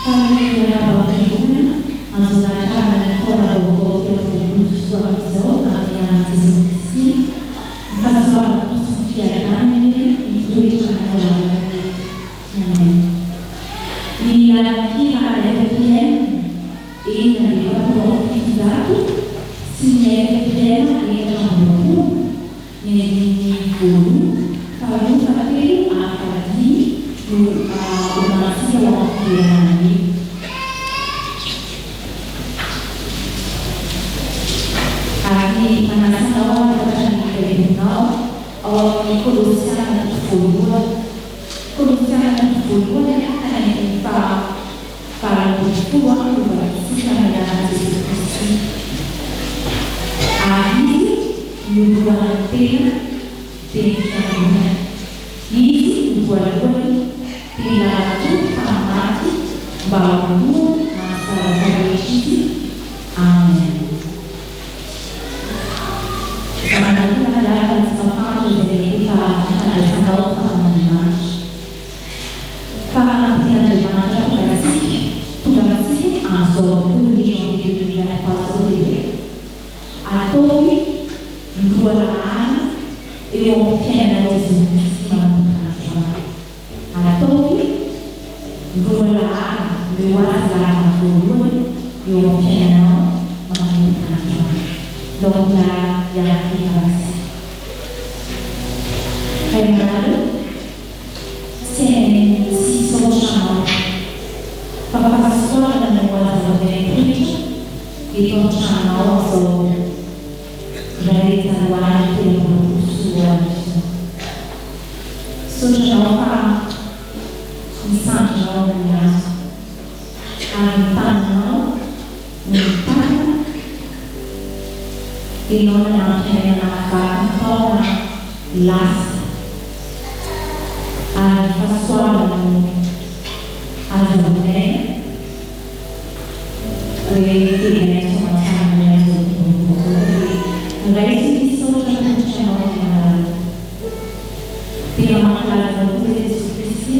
Faly miarahaba am-piangonana amin'izao nahatrarana ny taona vaovao 2023 izao amin'ny anaran'i Jesoa Kristy. Ny fahasoavan'ny Tompo sy ny fiadanany anie hitoetra aminareo mandrakariva. Amen. Ny lalan-kira FPM 746 sy ny FPM 24 ny andininy voalohany, faharoa, fahatelo ary fahadimy no omantsika ho amin'ny fiderana anio. Ary manasa anao hanokatra ny Baibolinao ao amin'ny Kolosiana toko voalohany. Kolosiana toko voalohany ka ny andininy faha 18 no vakintsika amin'ny anaran'i Jesoa Kristy. Ary Izy no lohan'ny tena, dia ny Fiangonana. Izy no voalohany, dia ny lahatsory tamin'ny maty, mba ho lohany amin'ny zavatra rehetra Izy. Amen. Manatona lalana tsy mahantra izay mety efa nifandraisanao tamin'Andriamanitra. Fa hanampian'Andriamanitra tonga antsika, tonga amintsika amin'izao premier janvier 2023 izao dia hoe, ataovy lohalaharana eo amin'ny fiainanao Jesoa Kristy manomboka androany. Ataovy lohalaharana, omeo azy laharana voalohany eo amin'ny fiainanao manomboka androany. Ndao hiara-hiaraka hivavaka isika. Ray malala ô! Tsy hainay ny tsy hisaotra Anao fa fahasoavana no azahoanay mitoetra eto an-tranonao amin'izao iray janoary 2023 izao. Misaotra Anao fa ny sandrinao no mihazo ary ny tananao no mitantana, Ianao nanampy anay namakivaky ny taona lasa. Ary ny fahasoavana no azahoanay hoe tegaina soamantsara aminay amin'izao tontolo vaovao izao dia raiso ny saotra atolotra anao ry malala. Tena mankalaza anao koa Jesoa Kristy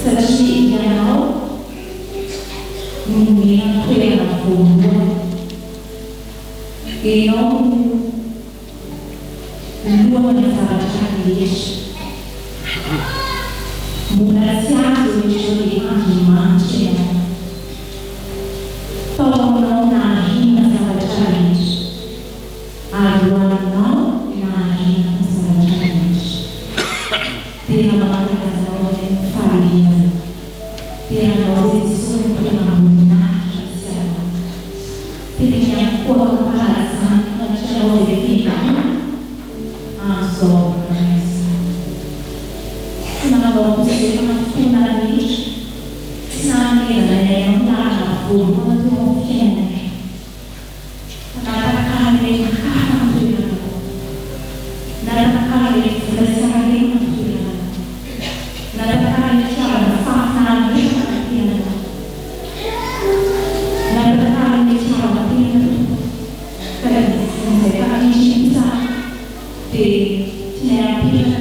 satria Ianao no nomena ny toerana voalohany. Ianao no Lohana zavatra rehetra. Mbola tsy azo rehetra dia Andriamanitra ianao. Tao aminao nahariana zavatra rehetra. Ary ho anao nahariana ny zavatra rehetra. Tena mankalaza anao anie ny fahalianana. Tena anao Jesoa no tena amboninahitra sy anao. Tena miankohoka am-panajana anatrehanao izay fiangonana amin'izao andro izao. Tsy nanao posehana fotoana rehetra, tsy nanomezana ny ainao ny laharana voalohany teo amin'ny fiainanay. Fa natakaran'ilay hafa ny toeranao. Natakaran'ilay vola sy harena ny toeranao. Natakaran'ilay fitiavana fahafinaretana ny tenanao. Natantarany fitiavan-tena Tompo ka dia izay tafiditra kosa dia tsy nahay apetraka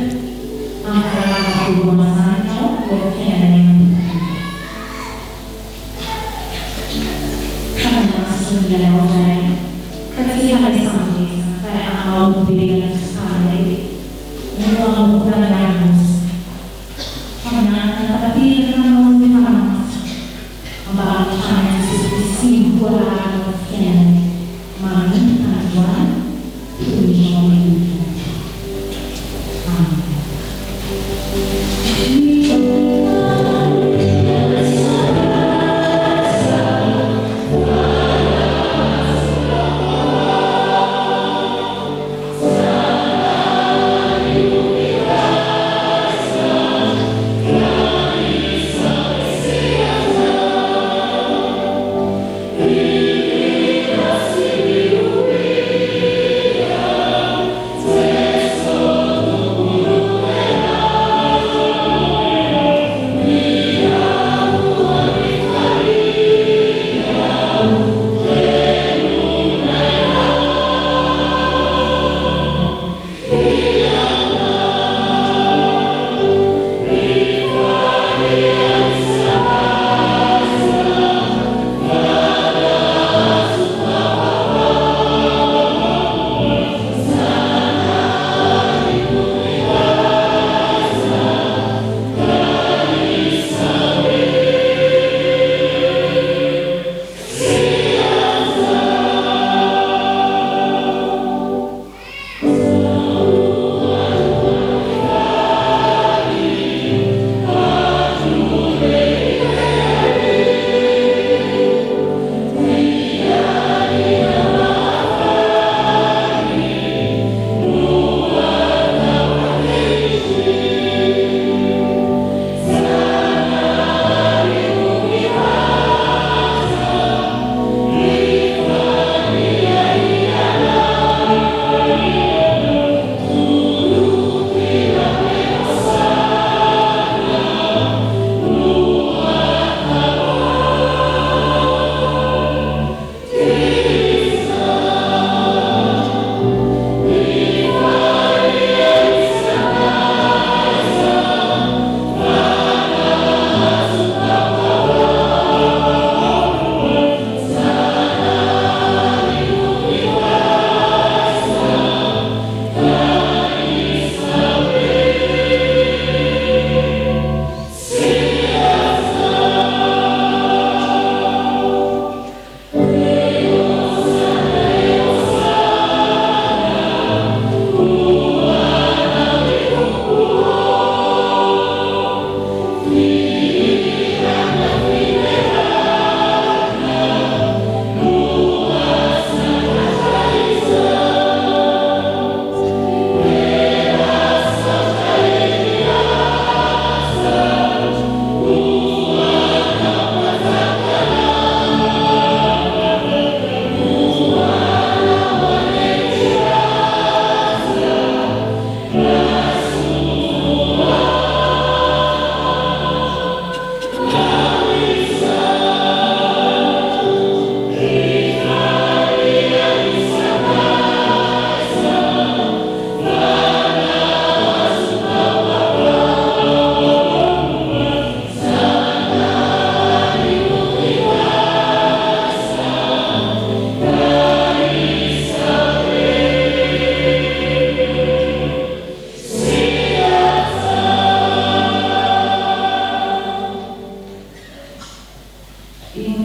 amin'ny laharana voalohany izany ianao eo amin'ny fiainanay mandrakariva. Fa nanasitra ny ianao izahay ka tsy efa naisambiresana fa anao olombelona tsy sahanay no hamoronana ny alinao. Fa miankina tanteraka aminao ny fanamasina mba hametrahana an'i Jesoa Kristy ho loharanon'ny fiainanay manomboka androany premier janvier 2023. Amen.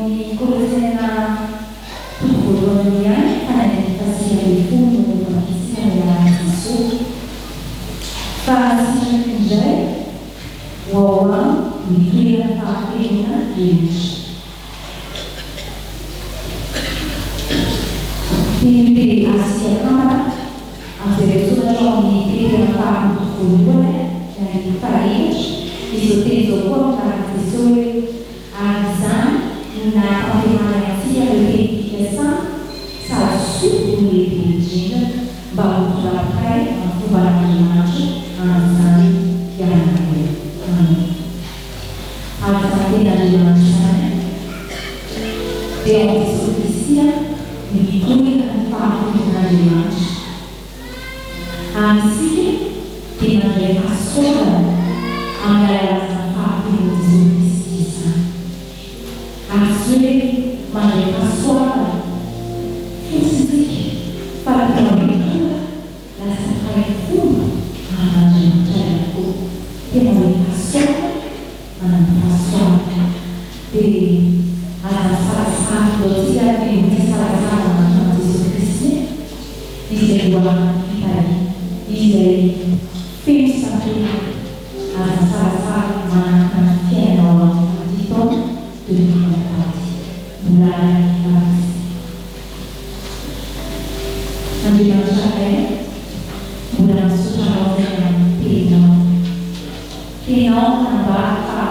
amin'ny Kolosiana toko voalohany ihany fa ny andininy faha-19 no vakintsika amin'ny anaran'i Jesoa. Fa sitraka indray ho ao aminy ny toerana fahafenoana rehetra. Teny hoe Asia kambana, amin'izay voasoratra ao amin'ny Petera faharoa toko voalohany ny andininy fahaefatra, izao teny izao koa amin'ny anaran'i Jesoa hoe, Ary izany no nahatanterahany antsika ireo teny fikasana sady soa no lehibe indrindra mba ho tonga mpiray amin'ny fomban'Andriamanitra amin'izany ianareo. Amena. Ary izany tenin'Andriamanitra izany dia ao amin'i Jesoa Kristy no mitoetra ny fahafenoan'Andriamanitra. Ary isika dia mandray fahasoavana amin'ny alalan'izany fahafenoan'i Jesoa Kristy izany. Ary tsy hoe mandray fahasoavana fotsiny isika fa tena hoe tonga lasa mpiray fomba amin'Andriamanitra ihany koa. Tena hoe fahasoavana manana fahasoavana. Dia aza misalasala, ataontsika ary hoe tsy hisalasala manatona an'i Jesoa Kristy izay loharanon'ny fitahiana, izay feno sy tanteraka. Aza misalasala manatona ny fiainanao aminy amin'ity taona 2024 ity. Mbola any amin'ny lavitra isika. Andriamanitra Ray, mbola misaotra Anao izay amin'ny teninao. Tenao nanambara fa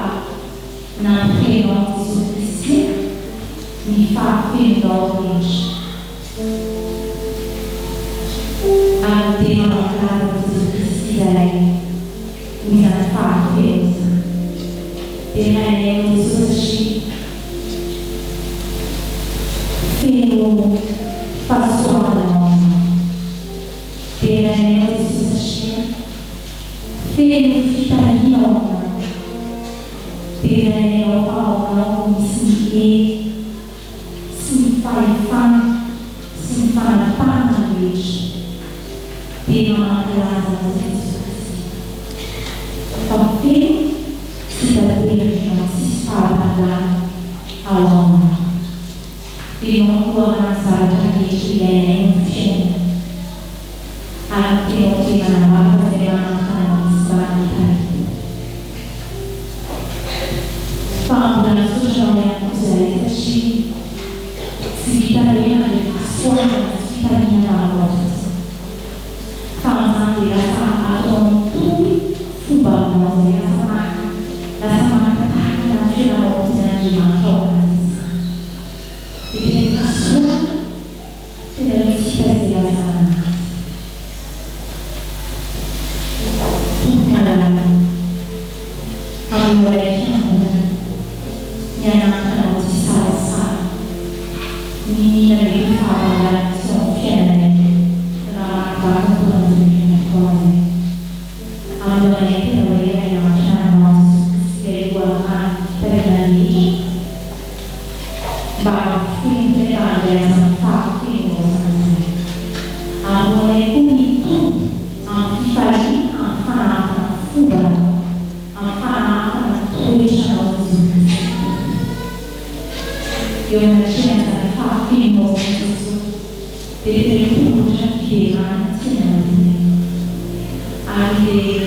nampifeno an'i Jesoa Kristy ny fahafenonao rehetra. Ary dia mankalaza an'i Jesoa Kristy izahay noho izany fahafenoana izany. Derainay anao Jesoa satria feno fahasoavana ao aminao. Derainay anao Jesoa satria feno fitahiana ao aminao. Derainay anao fa ao aminao no misy ny hery sy ny fahefana sy ny fanapahana rehetra. Dia mankalaza anao Jesoa Kristy fa feno sy tanteraka ianao tsisy fahalalana ao aminao. Ianao no loharanon'ny zavatra rehetra ilainay amin'ny fiainana. Ary tena ho tena manambara izay manantana izany tany. Fa mbola misaotra anao ihany koa izahay satria tsy vitan'ny hoe nandray fahasoavana sy fitahiana anao fotsiny fa amin'izany dia lasa ataonao mitovy fomba aminao izay lasa maka lasa maka tahaka ny fiainanao mihitsy Andriamanitra ao anatin'izany. Dia tena fahasoavana Tena tsy hita izay ilazana anazy. Tompo malala, aminao ilay fiangonana, ny hanantona anao tsy hisalasala, niniana mety ho fahavalana tsy ao amin'ny fiainanay raha mamakivaky ny taona 2023 izay. Aminao ilay tena hoe Ray aman-dRainao Jesoa Kristy ilay loharanon'ny fitahiana rehetra, Mba hahafoy ny fahaleazana fahafeno ao Zanahary. Ary ho anay koa ny Tompo amin'ny fifaliana amin'ny fanahafana ny fombanao, amin'ny fanahafana ny toetranao Jesoa Kristy. Eo anatrehan'izany fahafenonao izany Jesoa, dia tena mitolotra fiderana tsy anananay. Ary dia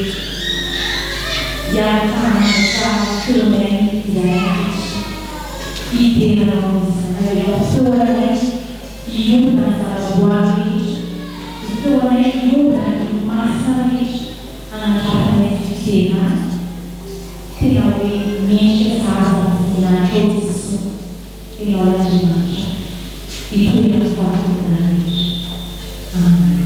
hiaraka hanandratra feonay izahay ankehitriny. Hidera anao izahay eo am-potoanay hiombona ny zava-boary rehetra, ny feonay hiombona ny olomasina rehetra hanandratanay fiderana. Tena hoe mendrika sahaza ny voninahitrao Jesoa, Ianao Andriamanitra, itoeran'ny fahafolona rehetra. Amen.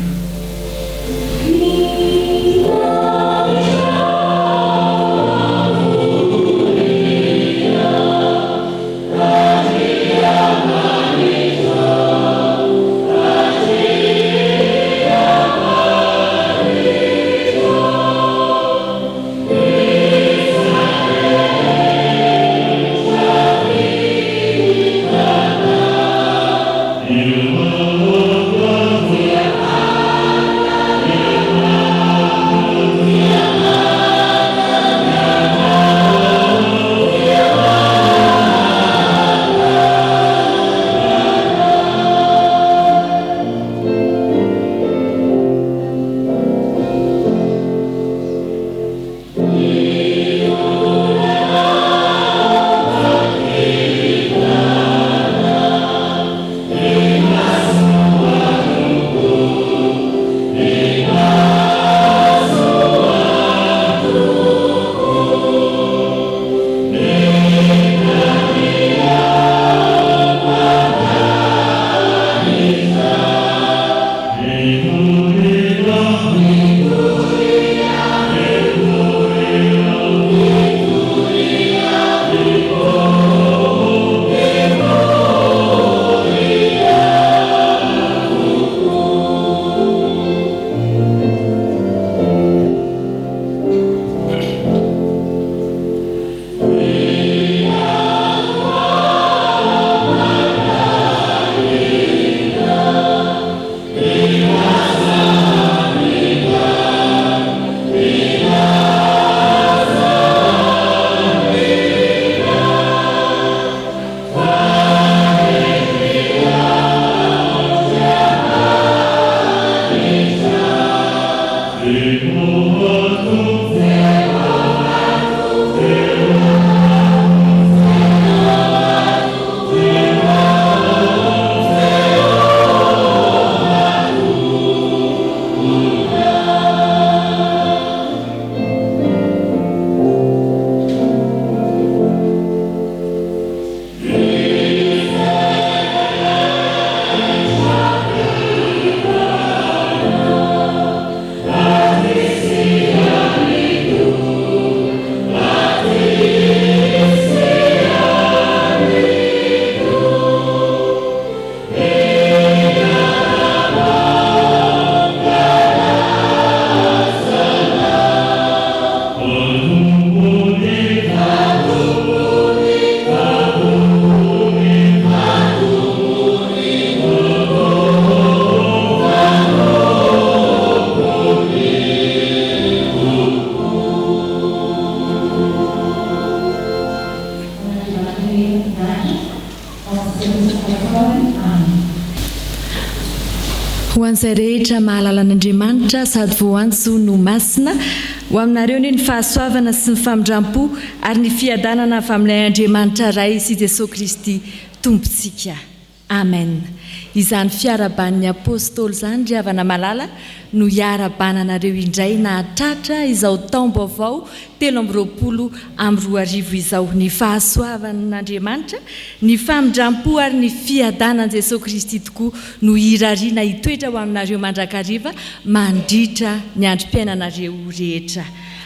Farany. Amen. Ho an'izay rehetra mahalala an'Andriamanitra sady voantso no masina, ho aminareo anie ny fahasoavana sy ny famindrampo ary ny fiadanana avy amin'ilay Andriamanitra Ray sy Jesoa Kristy Tompontsika. Amen. Izany fiarahaban'ny Apostoly izany ry havana malala no hiarahabana anareo indray nahatratra izao taom-baovao 2023 izao. Ny fahasoavan'Andriamanitra, ny famindram-po ary ny fiadanan'i Jesoa Kristy tokoa no hirariana hitoetra ho aminareo mandrakariva mandritra ny androm-piainanareo rehetra.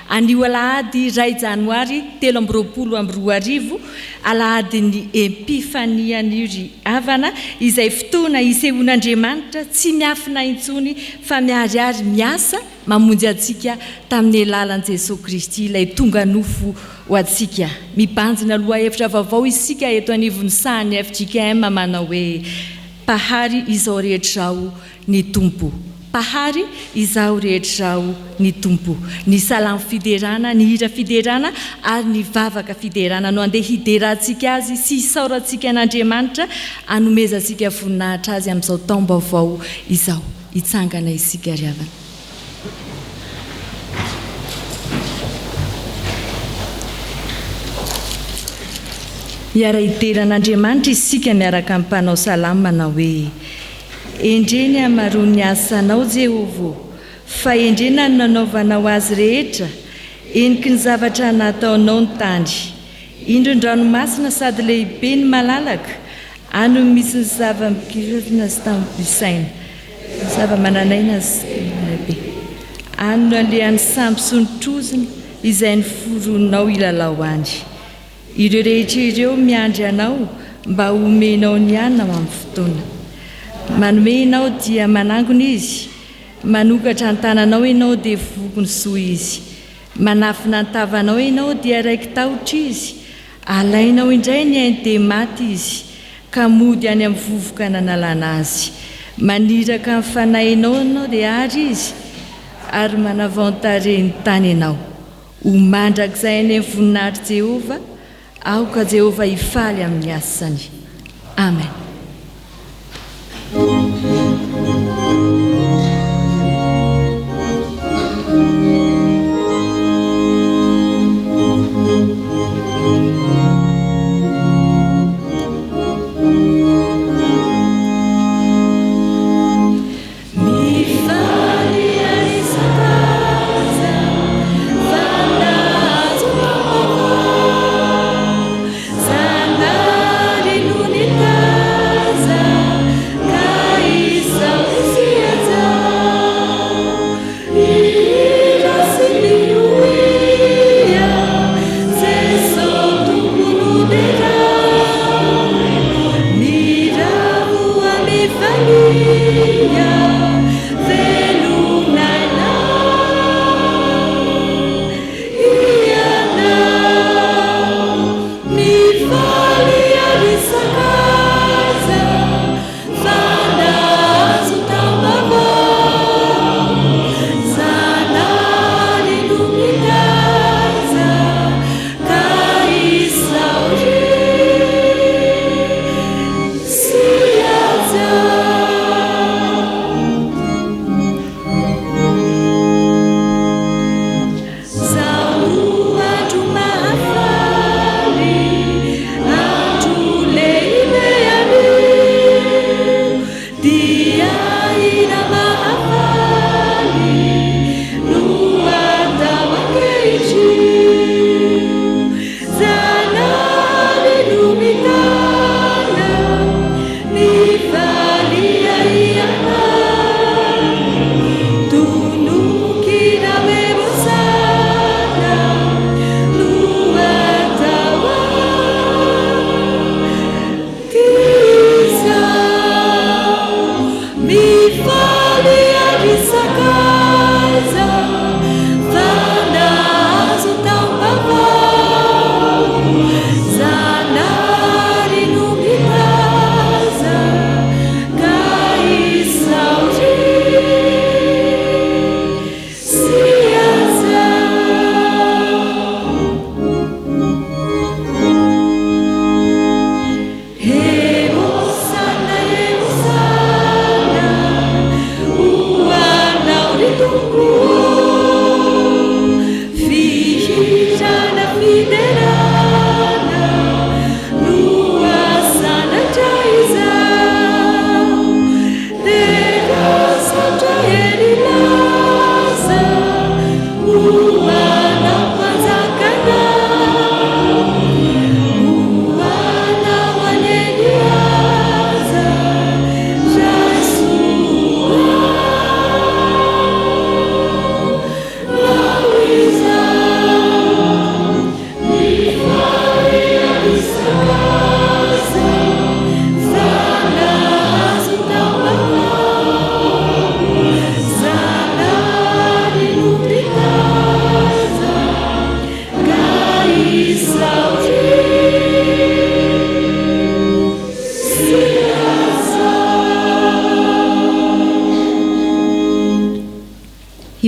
Anio alahady iray janoary 2023, alahadin'ny Epifania anio ry havana, izay fotoana isehoan'Andriamanitra tsy miafina intsony fa miharihary miasa mamonjy antsika tamin'ny alalan'i Jesoa Kristy ilay tonga nofo ho antsika. Mibanjina lohahevitra vaovao isika eto anivon'ny sahan'ny fjkm manao hoe, Mpahary izao rehetra izao ny Tompo. Mpahary izao rehetra izao ny Tompo. Ny salamo fiderana, ny hira fiderana ary ny vavaka fiderana no andeha hiderantsika Azy sy hisaorantsika an'Andriamanitra hanomezantsika voninahitra Azy amin'izao taom-baovao izao. Hitsangana isika ry havana. Hiara-hidera an'Andriamanitra isika miaraka amin'ny mpanao salamo manao hoe, Endrey ny hamaroan'ny asanao, Jehovah ô! Fahendrena no nanaovanao azy rehetra, heniky ny zavatra nataonao ny tany. Indro ny ranomasina sady lehibe no malalaka, any no misy ny zava-mikirina sy tambisaina, zava-manan'aina sy lehibe. Any no alehan'ny sambo sy ny trozona izay noforoninao hilalao any. Ireo rehetra ireo miandry anao mba homenao ny hanina ho amin'ny fotoana. Manome ianao dia manangona izy, manokatra ny tananao ianao dia voky ny soa izy. Manafina ny tavanao ianao dia raiki-tahotra izy, alainao indray ny ainy dia maty izy, ka mody any amin'ny vovoka nanalana azy. Maniraka ny fanahinao ianao dia ary izy, ary manavao ny tarehin'ny tany ianao. Ho mandrakizay any amin'ny voninahitr'i Jehovah, aoka Jehovah hifaly amin'ny asany. Amen.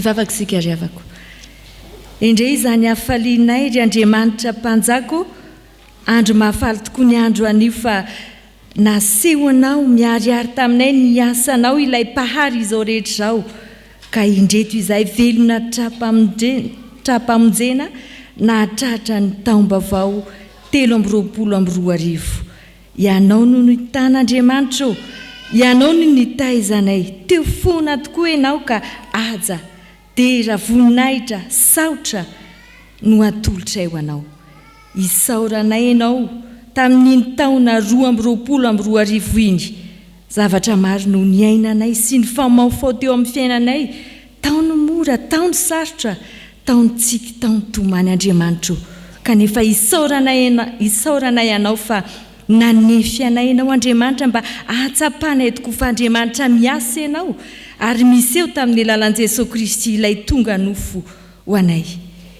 Hivavaka isika ry havako. Endrey izany hafalianay ry Andriamanitra Mpanjaka ô, andro mahafaly tokoa ny andro anio fa nasehonao miharihary taminay ny asanao ilay Mpahary izao rehetra izao ka indreto izahay velona tra-pamonjena nahatratra ny taom-baovao 2023. Ianao no nitana Andriamanitra ô, Ianao no nitaiza anay, teo foana tokoa Ianao ka haja, dera, voninahitra, saotra no atolotray ho Anao. Isaoranay Ianao tamin'iny taona 2022 iny. Zavatra maro no niainanay sy nifamaofao teo amin'ny fiainanay, tao ny mora, tao ny sarotra, tao ny tsiky, tao ny tomany Andriamanitra o! Kanefa isaoranay isaoranay Anao fa nanefy anay Ianao Andriamanitra mba ahatsapanay tokoa fa Andriamanitra miasa Ianao ary miseho tamin'ny alalan'i Jesoa Kristy ilay tonga nofo ho anay.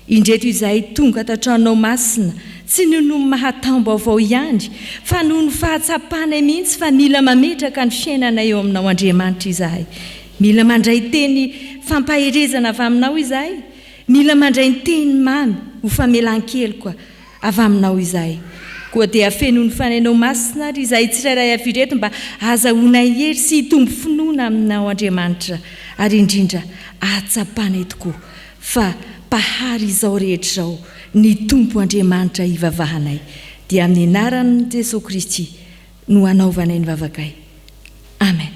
Indreto izahay tonga ato an-tranonao masina, tsy noho ny maha taom-baovao ihany, fa noho ny fahatsapanay mihitsy fa mila mametraka ny fiainanay eo aminao Andriamanitra izahay. Mila mandray teny fampaherezana avy aminao izahay, mila mandray ny teny mamy ho famelan-keloka avy aminao izahay. Koa dia fenoy ny Fanahinao Masina ary izahay tsirairay avy ireto mba hahazahoanay hery sy hitombo finoana aminao Andriamanitra ary indrindra ahatsapanay tokoa fa Mpahary izao rehetra izao ny Tompo Andriamanitra ivavahanay. Dia amin'ny anaran'i Jesoa Kristy no anaovanay ny vavakay. Amen.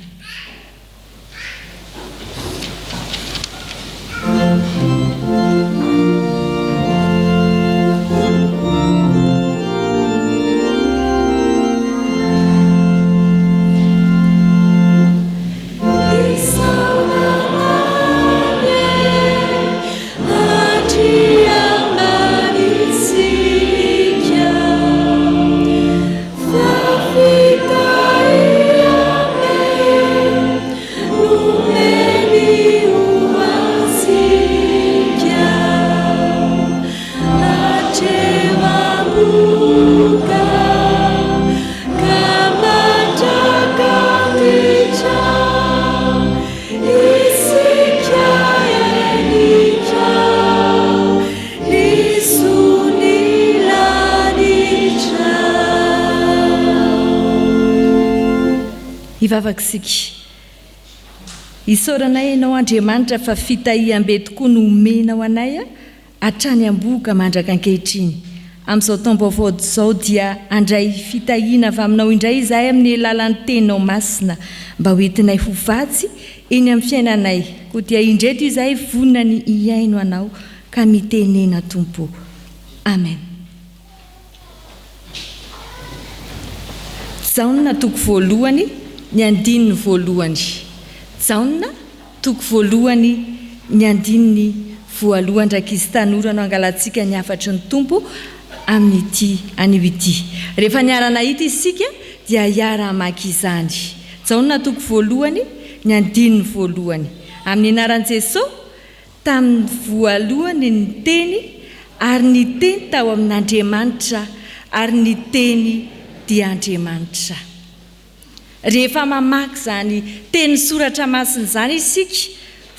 Hivavaka isika. Isaoranay Ianao Andriamanitra fa fitahiam-be tokoa no omenao anay hatrany am-bohoka mandraka ankehitriny. Amin'izao taom-baovao izao dia handray fitahiana avy Aminao indray izahay amin'ny alalan'ny Teninao Masina mba ho entinay ho vatsy eny amin'ny fiainanay. Koa dia indreto izahay vonona ny hihaino Anao ka mitenena Tompo. Amen. Jaona toko voalohany ny andininy voalohany Jaona toko voalohany ny andininy voalohany Rankizy tanora no angalantsika ny hafatry ny Tompo amin'ity anio ity. Rehefa niara-nahita isika dia hiara-hamaky izany. Jaona toko voalohany ny andininy voalohany Amin'ny anaran'i Jesoa Tamin'ny voalohany ny Teny, ary ny Teny tao amin'Andriamanitra, ary ny Teny dia Andriamanitra. Rehefa mamaky izany tenin'ny Soratra Masina izany isika,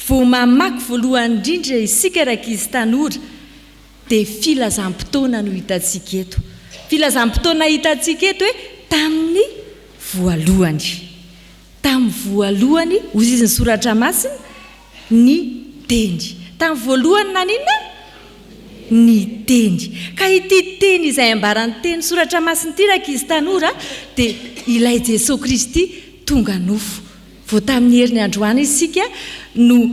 vao mamaky voalohany indrindra isika rankizy tanora, dia filazam-potoana no hitantsika eto. Filazam-potoana hitantsika eto hoe tamin'ny voalohany. Tamin'ny voalohany, hoy izy ny Soratra Masina, ny Teny. Tamin'ny voalohany naninona? Ny Teny. Ka ity Teny izay ambaran'ny Teny Soratra Masina ity rankizy tanora dia ilay Jesoa Kristy tonga nofo. Vao tamin'ny heriny androany isika no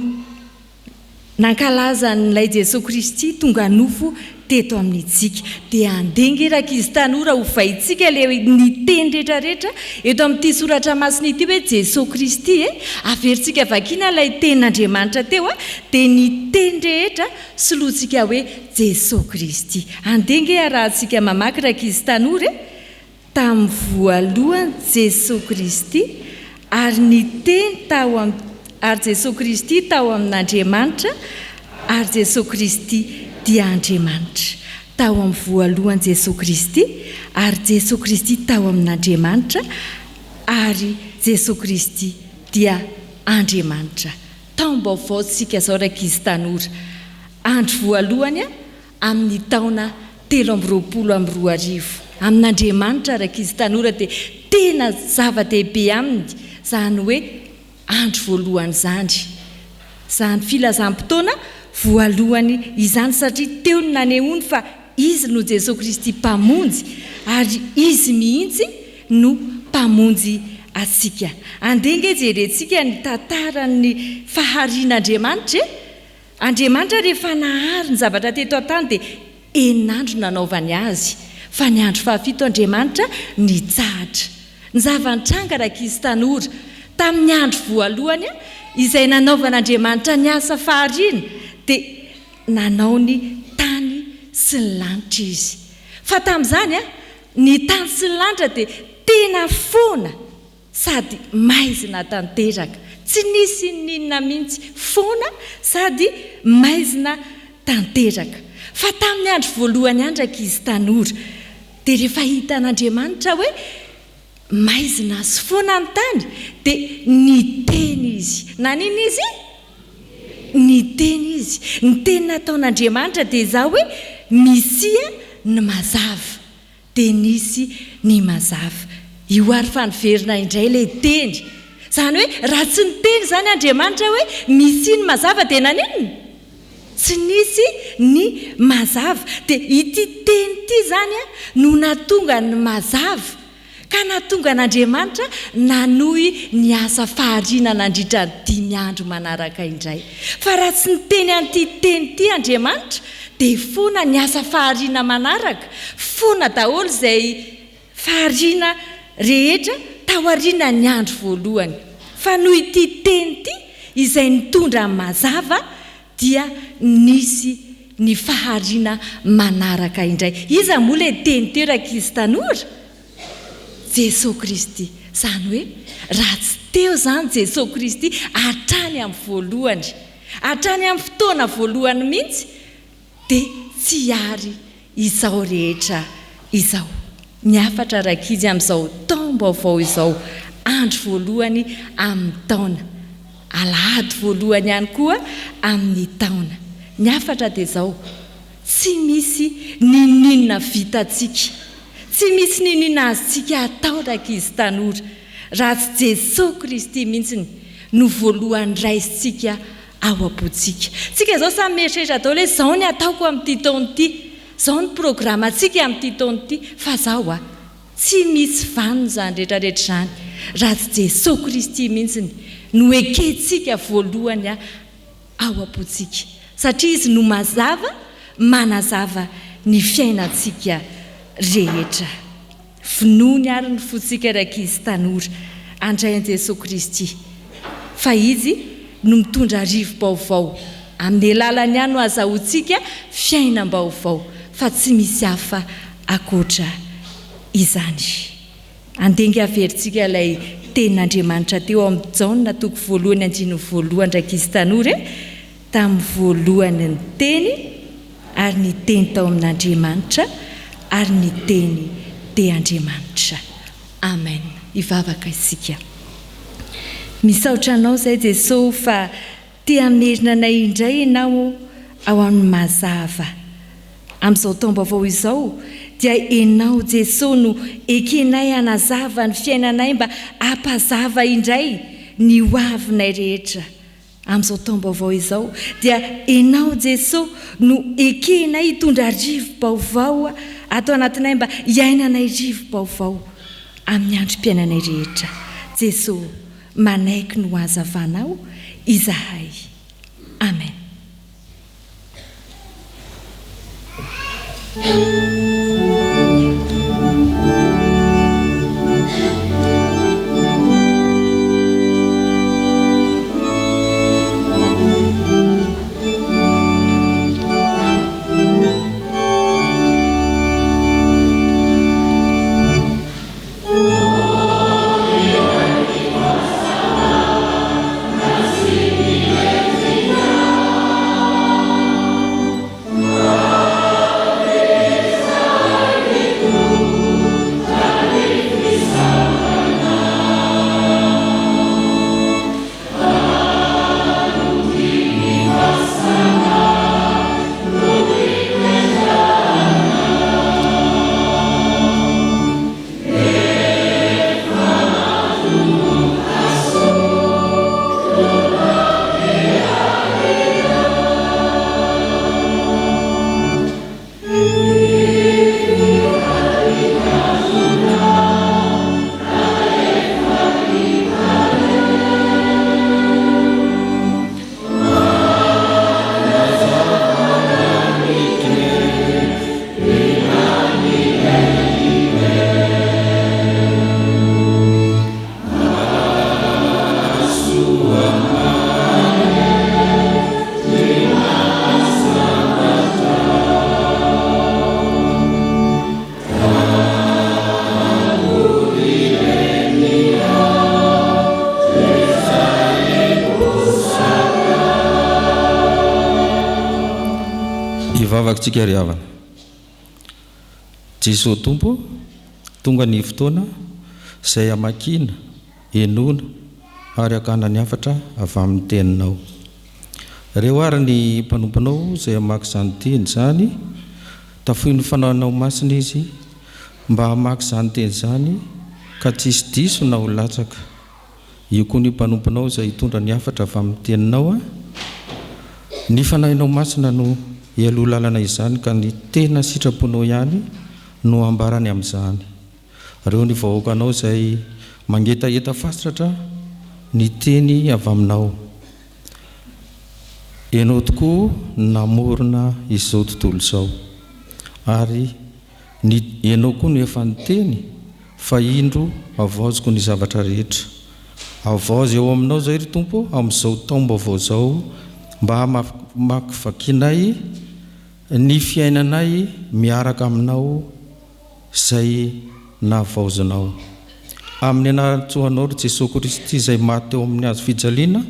Nankalaza an'ilay Jesoa Kristy tonga nofo teto amintsika. Dia andeha ange rankizy tanora hovaintsika ilay ny teny rehetra rehetra eto amin'ity soratra masina ity hoe Jesoa Kristy e! Averintsika vakiana ilay tenin'Andriamanitra teo a! Dia ny teny rehetra solointsika hoe Jesoa Kristy. Andeha ange arahantsika mamaky rankizy tanora e! Tamin'ny voalohany Jesoa Kristy, ary ny Teny tao am, ary Jesoa Kristy tao amin'Andriamanitra, ary Jesoa Kristy dia Andriamanitra. Tao amin'ny voalohany Jesoa Kristy, ary Jesoa Kristy tao amin'Andriamanitra, ary Jesoa Kristy dia Andriamanitra. Taom-baovao tsika izao rankizy tanora. Andro voalohany amin'ny taona 2023. Amin'Andriamanitra rankizy tanora dia tena zava-dehibe aminy izany hoe andro voalohany izany. Izany filazam-potoana voalohany izany satria teo no nanehoany fa Izy no Jesoa Kristy Mpamonjy ary Izy mihitsy no Mpamonjy antsika. Andeha ange jerentsika ny tantaran'ny faharian'Andriamanitra e! Andriamanitra rehefa nahary ny zavatra teto an-tany dia enin'andro nanaovany azy, fa ny andro fahafito Andriamanitra nitsahatra. Ny zava-nitranga rankizy tanora, tamin'ny andro voalohany izay nanaovan'Andriamanitra ny asa fahariana dia nanao ny tany sy ny lanitra Izy. Fa tamin'izany, ny tany sy ny lanitra dia tena foana sady maizina tanteraka. Tsy nisy n'inona mihitsy, foana sady maizina tanteraka. Fa tamin'ny andro voalohany andro ankizy tanora, dia rehefa hitan'Andriamanitra hoe maizina sy foana ny tany, dia niteny Izy. Naninona Izy? Niteny Izy. Ny teny nataon'Andriamanitra dia izao hoe, Misia ny mazava. Dia nisy ny mazava. Io ary fa niverina indray ilay teny. Izany hoe raha tsy niteny izany Andriamanitra hoe misia ny mazava dia naninona? Tsy nisy ny mazava. Dia ity teny ity izany no nahatonga ny mazava. Ka nahatonga an'Andriamanitra nanohy ny asa fahariana nandritra ny dimy andro manaraka indray. Fa raha tsy niteny an'ity teny ity Andriamanitra, dia foana ny asa fahariana manaraka, foana daholo izay fahariana rehetra taorian'ny andro voalohany. Fa noho ity teny ity, izay nitondra mazava, dia nisy ny fahariana manaraka indray. Iza moa ilay teny teo rankizy tanora? Jesoa Kristy. Izany hoe raha tsy teo izany Jesoa Kristy hatrany amin'ny voalohany, hatrany amin'ny fotoana voalohany mihitsy dia tsy hary izao rehetra izao. Ny hafatra rankizy amin'izao taom-baovao izao, andro voalohany amin'ny taona, alahady voalohany ihany koa amin'ny taona. Ny hafatra dia izao, tsy misy n'inon'inona vitantsika, tsy misy n'inon'inona azontsika atao rankizy tanora, raha tsy Jesoa Kristy mihitsy no voalohany raisintsika ao am-pontsika. Tsika izao samy mieritreritra daholo hoe izao ny ataoko amin'ity taona ity, izao ny programantsika amin'ity taona ity, fa zao a! Tsy misy vanona izany rehetra rehetra izany raha tsy Jesoa Kristy mihitsy no ekentsika voalohany ao am-pontsika, satria Izy no mazava manazava ny fiainantsika rehetra. Vonoiny àry ny fontsika ry ankizy tanora, handray an'i Jesoa Kristy, fa Izy no mitondra rivo-baovao. Amin'ny alalany ihany no azahoantsika fiainam-baovao, fa tsy misy hafa ankoatra izany. Andeha ange averintsika ilay tenin'Andriamanitra teo ao amin'ny Jaona toko voalohany andininy voalohany ry ankizy tanora e! Tamin'ny voalohany ny Teny, ary ny Teny tao amin'Andriamanitra, ary ny Teny dia Andriamanitra. Amen. Hivavaka isika. Misaotra Anao izay Jesoa fa te hamerina anay indray Ianao ao amin'ny mazava. Amin'izao taom-baovao izao dia Ianao Jesoa no ekenay hanazava ny fiainanay mba hampazava indray ny ho avinay rehetra. Amin'izao taom-baovao izao dia Ianao Jesoa no ekenay hitondra rivo-baovao ato anatinay mba hiainanay rivo-baovao amin'ny androm-piainanay rehetra. Jesoa, manaiky ny ho hazavanao izahay. Amen. Hivavaka tsika ry havana. Jesoa Tompo, tonga ny fotoana izay hamakiana, henoina ary hakana ny hafatra avy amin'ny Teninao. Reo ary ny mpanomponao izay hamaky izany teny izany, tafoy ny Fanahinao Masina izy mba hamaky izany teny izany ka tsy hisy diso na ho latsaka. Io koa ny mpanomponao izay hitondra ny hafatra avy amin'ny Teninao. Ny Fanahinao Masina no hialoha lalana izany ka ny tena sitraponao ihany no hambarany amin'izany. Reo ny vahoakanao izay mangetaheta fatratra ny teny avy aminao. Ianao tokoa no namorona izao tontolo izao. Ary ny Ianao koa no efa niteny fa indro havaoziko ny zavatra rehetra. Havaozy eo aminao izay ry Tompo amin'izao taom-baovao izao mba hamakivakinay ny fiainanay miaraka aminao izay navaozinao. Amin'ny anaran-tsoanao ry Jesoa Kristy izay maty teo amin'ny hazo fijaliana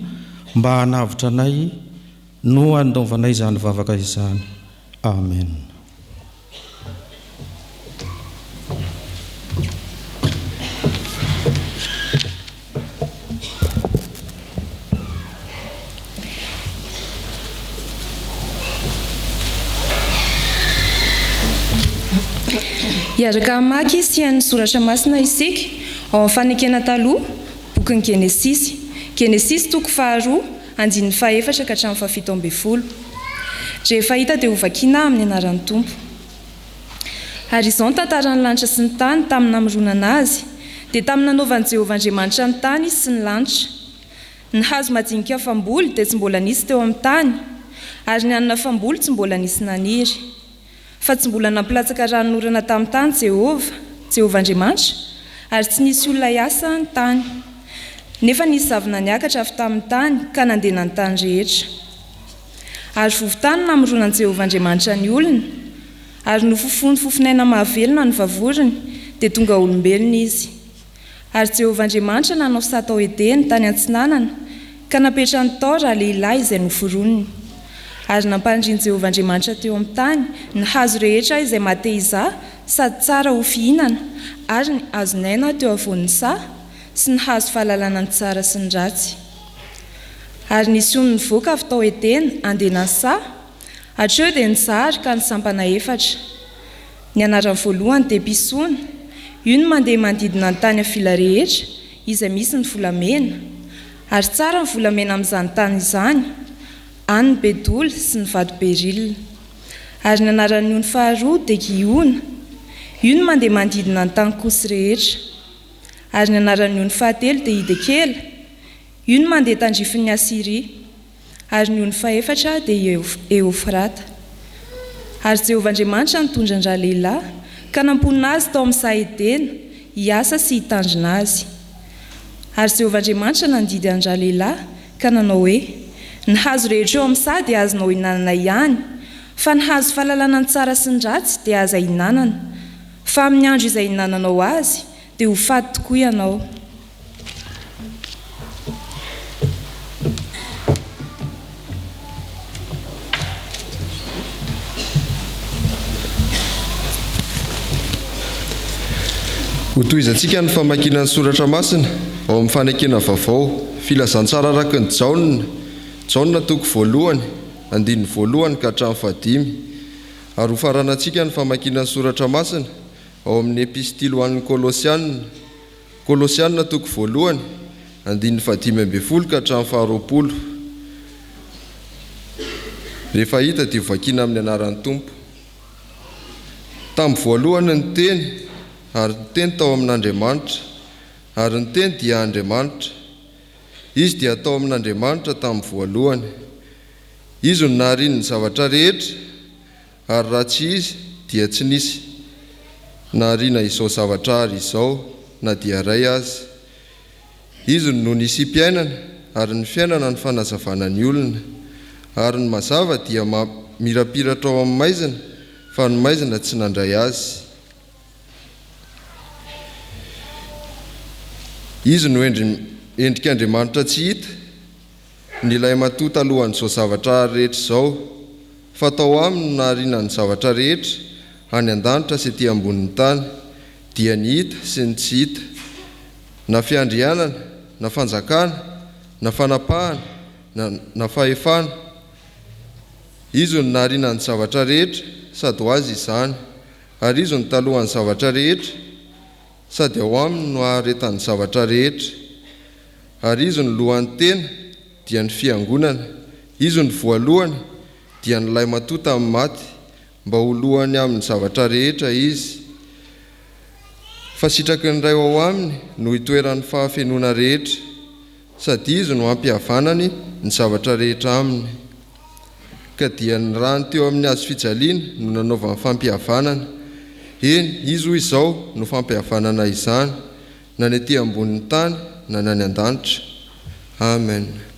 mba hanavotra anay no anaovanay izany vavaka izany. Amen. Hiaraka hamaky sy hihaino ny soratra masina isika ao amin'ny Fanekena Taloha, bokin'ny Genesisy. Genesisy toko faharoa, andininy fahefatra ka hatramin'ny fahafito ambin'ny folo. Rehefa hita dia hovakiana amin'ny anaran'ny Tompo. Ary izao ny tantaran'ny lanitra sy ny tany tamin'ny namoronana azy, dia tamin'ny nanaovan'i Jehovah Andriamanitra ny tany sy ny lanitra. Ny hazo madinika famboly dia tsy mbola nisy teo amin'ny tany, ary ny hanina famboly tsy mbola nisy naniry. Fa tsy mbola nampilatsaka ranonorana tamin'ny tany Jehovah, Jehovah Andriamanitra, ary tsy nisy olona hiasa ny tany. Nefa nisy zavona niakatra avy tamin'ny tany ka nandena ny tany rehetra. Ary vovo-tany namoronan'i Jehovah Andriamanitra ny olona, ary nofofony fofonaina mahavelona ny vavorony, dia tonga olombelona izy. Ary Jehovah Andriamanitra nanao saha tao Edena, tany atsinanana, ka napetrany tao ralehilahy izay noforoniny. Ary nampanirian'i Jehovah Andriamanitra teo amin'ny tany ny hazo rehetra izay maha-te-hizaha sady tsara ho fihinana, ary ny hazon'aina teo afovoan'ny saha, sy ny hazo fahalalana ny tsara sy ny ratsy. Ary nisy ony nivoaka avy tao Edena handeha ny saha, hatreo dia nizara ka nisampana efatra. Ny anarany voalohany dia Pisona, io no mandeha manodidina ny tany Havila rehetra izay misy ny volamena. Ary tsara ny volamena amin'izany tany izany, any ny bedola sy ny vato berila. Ary ny anaran'ny ony faharoa dia Gihona, io no mandeha manodidina ny tany Kosy rehetra. Ary ny anaran'ny ony fahatelo dia Hidekela, io no mandeha tandrifin'ny Asyria. Ary ny ony fahefatra dia i Eofrata. Ary Jehovah Andriamanitra nitondra an-dralehilahy, ka namponina azy tao amin'ny saha Edena, hiasa sy hitandrina azy. Ary Jehovah Andriamanitra nandidy an-dralehilahy, ka nanao hoe, Ny hazo rehetra eo amin'ny saha dia azonao hinanana ihany, fa ny hazo fahalalana ny tsara sy ny ratsy dia aza ihinanana, fa amin'ny andro izay ihinananao azy, dia ho faty tokoa ianao. Hotohizantsika ny famakiana ny soratra masina ao amin'ny Fanekena Vaovao, Filazantsara araka ny Jaona, Jaona toko voalohany, andininy voalohany ka hatramin'ny fahadimy. Ary hofaranantsika ny famakiana ny soratra masina ao amin'ny Epistily ho an'ny Kolosiana, Kolosiana toko voalohany, andininy fahadimy ambin'ny folo ka hatramin'ny faharoapolo. Rehefa hita dia hovakiana amin'ny anaran'ny Tompo. Tamin'ny voalohany ny Teny, ary ny Teny tao amin'Andriamanitra, ary ny Teny dia Andriamanitra. Izy dia tao amin'Andriamanitra tamin'ny voalohany. Izy no nahariany ny zavatra rehetra, Ary raha tsy Izy dia tsy nisy nahariana izao zavatra ary izao na dia iray aza. Izy no nisiam-piainana ary ny fiainana no fanazavana ny olona. Ary ny mazava dia mamirapiratra ao amin'ny maizina fa ny maizina tsy nandray azy. Izy no endrik'Andriamanitra tsy hita, ny lahimatoa talohan'izao zavatra ary rehetra izao. Fa tao aminy no nahariana ny zavatra rehetra, any an-danitra sy ety ambonin'ny tany, dia ny hita sy ny tsy hita, na fiandrianana, na fanjakana, na fanapahana, na na fahefana. Izy no nahariana ny zavatra rehetra, sady ho Azy izany. Ary Izy no talohan'ny zavatra rehetra, sady ao Aminy no aharetan'ny zavatra rehetra. Ary Izy no lohan'ny tena, dia ny Fiangonana. Izy no voalohany, dia ny lahimatoa tamin'ny maty, mba ho lohany amin'ny zavatra rehetra Izy. Fa sitraky ny Ray ao Aminy no itoeran'ny fahafenoana rehetra, sady Izy no hampihavanany ny zavatra rehetra Aminy. Ka dia ny rany teo amin'ny hazo fijaliana no nanaovany fampihavanana. Eny, Izy hoy izao no fampihavanana izany, na ny ety ambonin'ny tany na ny any an-danitra. Amen.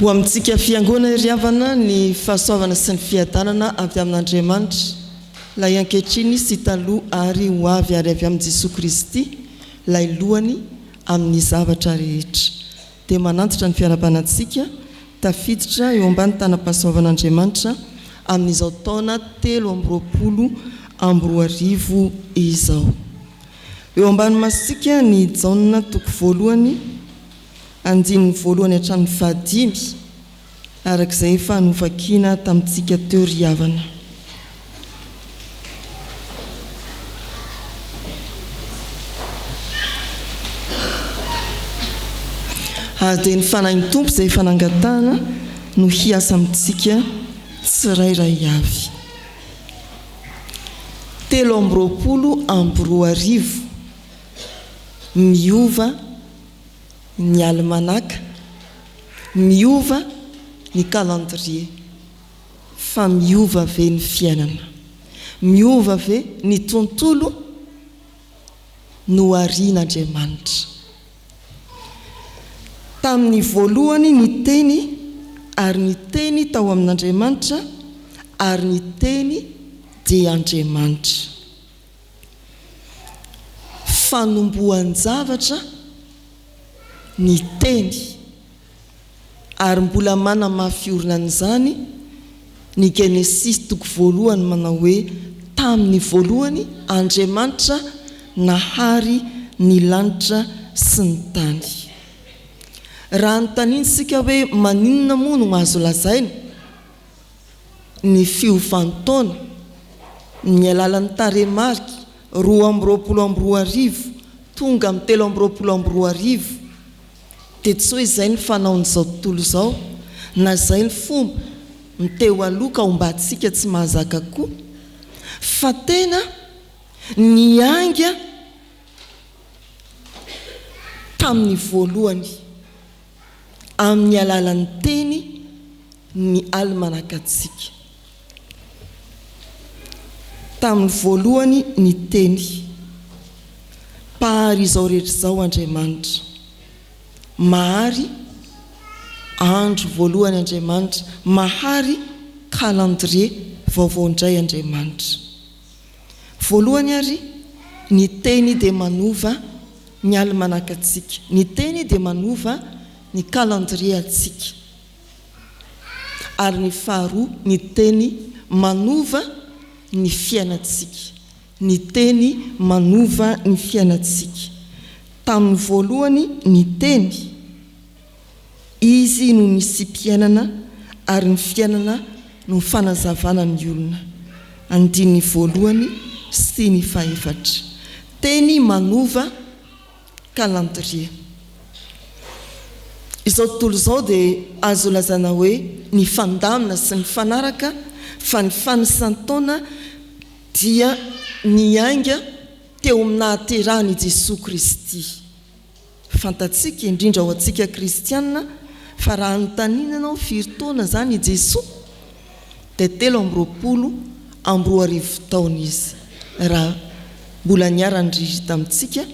Ho amintsika Fiangonana ry havana ny fahasoavana sy ny fiadanana avy amin'Andriamanitra, Ilay ankehitriny sy taloha ary ho avy ary avy amin'i Jesoa Kristy, Ilay Lohany amin'ny zavatra rehetra. Dia manantitra ny fiarahabana antsika tafiditra eo ambany tanam-pahasoavan'Andriamanitra amin'izao taona 2023 izao. Eo ambany masontsika ny Jaona toko voalohany andininy voalohany hatramin'ny fahadimy, araka izay efa novakiana tamintsika teo ry havana. Ary dia ny Fanahin'ny Tompo izay efa nangatahana no hiasa amintsika tsirairay avy. 2023 Miova ny alimanaka, miova ny calendrier, fa miova ve ny fiainana? Miova ve ny tontolo noharian'Andriamanitra? Tamin'ny voalohany ny Teny, ary ny Teny tao amin'Andriamanitra, ary ny Teny dia Andriamanitra. Fanombohan-javatra ny Teny. Ary mbola manamafy orina an'izany ny Genesisy toko voalohany manao hoe tamin'ny voalohany Andriamanitra nahary ny lanitra sy ny tany. Raha anontaniana isika hoe maninona moa no azo lazaina ny fiovan-taona ny alalan'ny tarehimarika 2022 tonga amin'ny 2023 dia tsy hoe izay ny fanaon'izao tontolo izao na izay ny fomba ny teo aloha ka hombantsika tsy mahazaka koa fa tena niainga tamin'ny voalohany amin'ny alalan'ny teny ny alimanakantsika. Tamin'ny voalohany ny teny. Mpahary izao rehetra izao Andriamanitra. Mahary andro voalohany Andriamanitra, mahary calendrier vaovao indray Andriamanitra. Voalohany ary, ny teny dia manova ny alimanakantsika. Ny teny dia manova ny calendrier antsika. Ary ny faharoa, ny teny manova ny fiainantsika. Ny teny manova ny fiainantsika. Tamin'ny voalohany ny teny. Izy no nisiam-piainana ary ny fiainana no fanazavana ny olona. Andininy voalohany sy ny fahefatra. Teny manova calendrier. Izao tontolo izao dia azo lazaina hoe nifandamina sy nifanaraka fa ny fanisan-taona dia niainga teo amin'ny nahaterahan' i Jesoa Kristy. Fantatsika, indrindra ho antsika kristiana, fa raha anontaniana ianao firy taona izany i Jesoa, dia 2023 taona Izy, raha mbola niara-niriry tamintsika,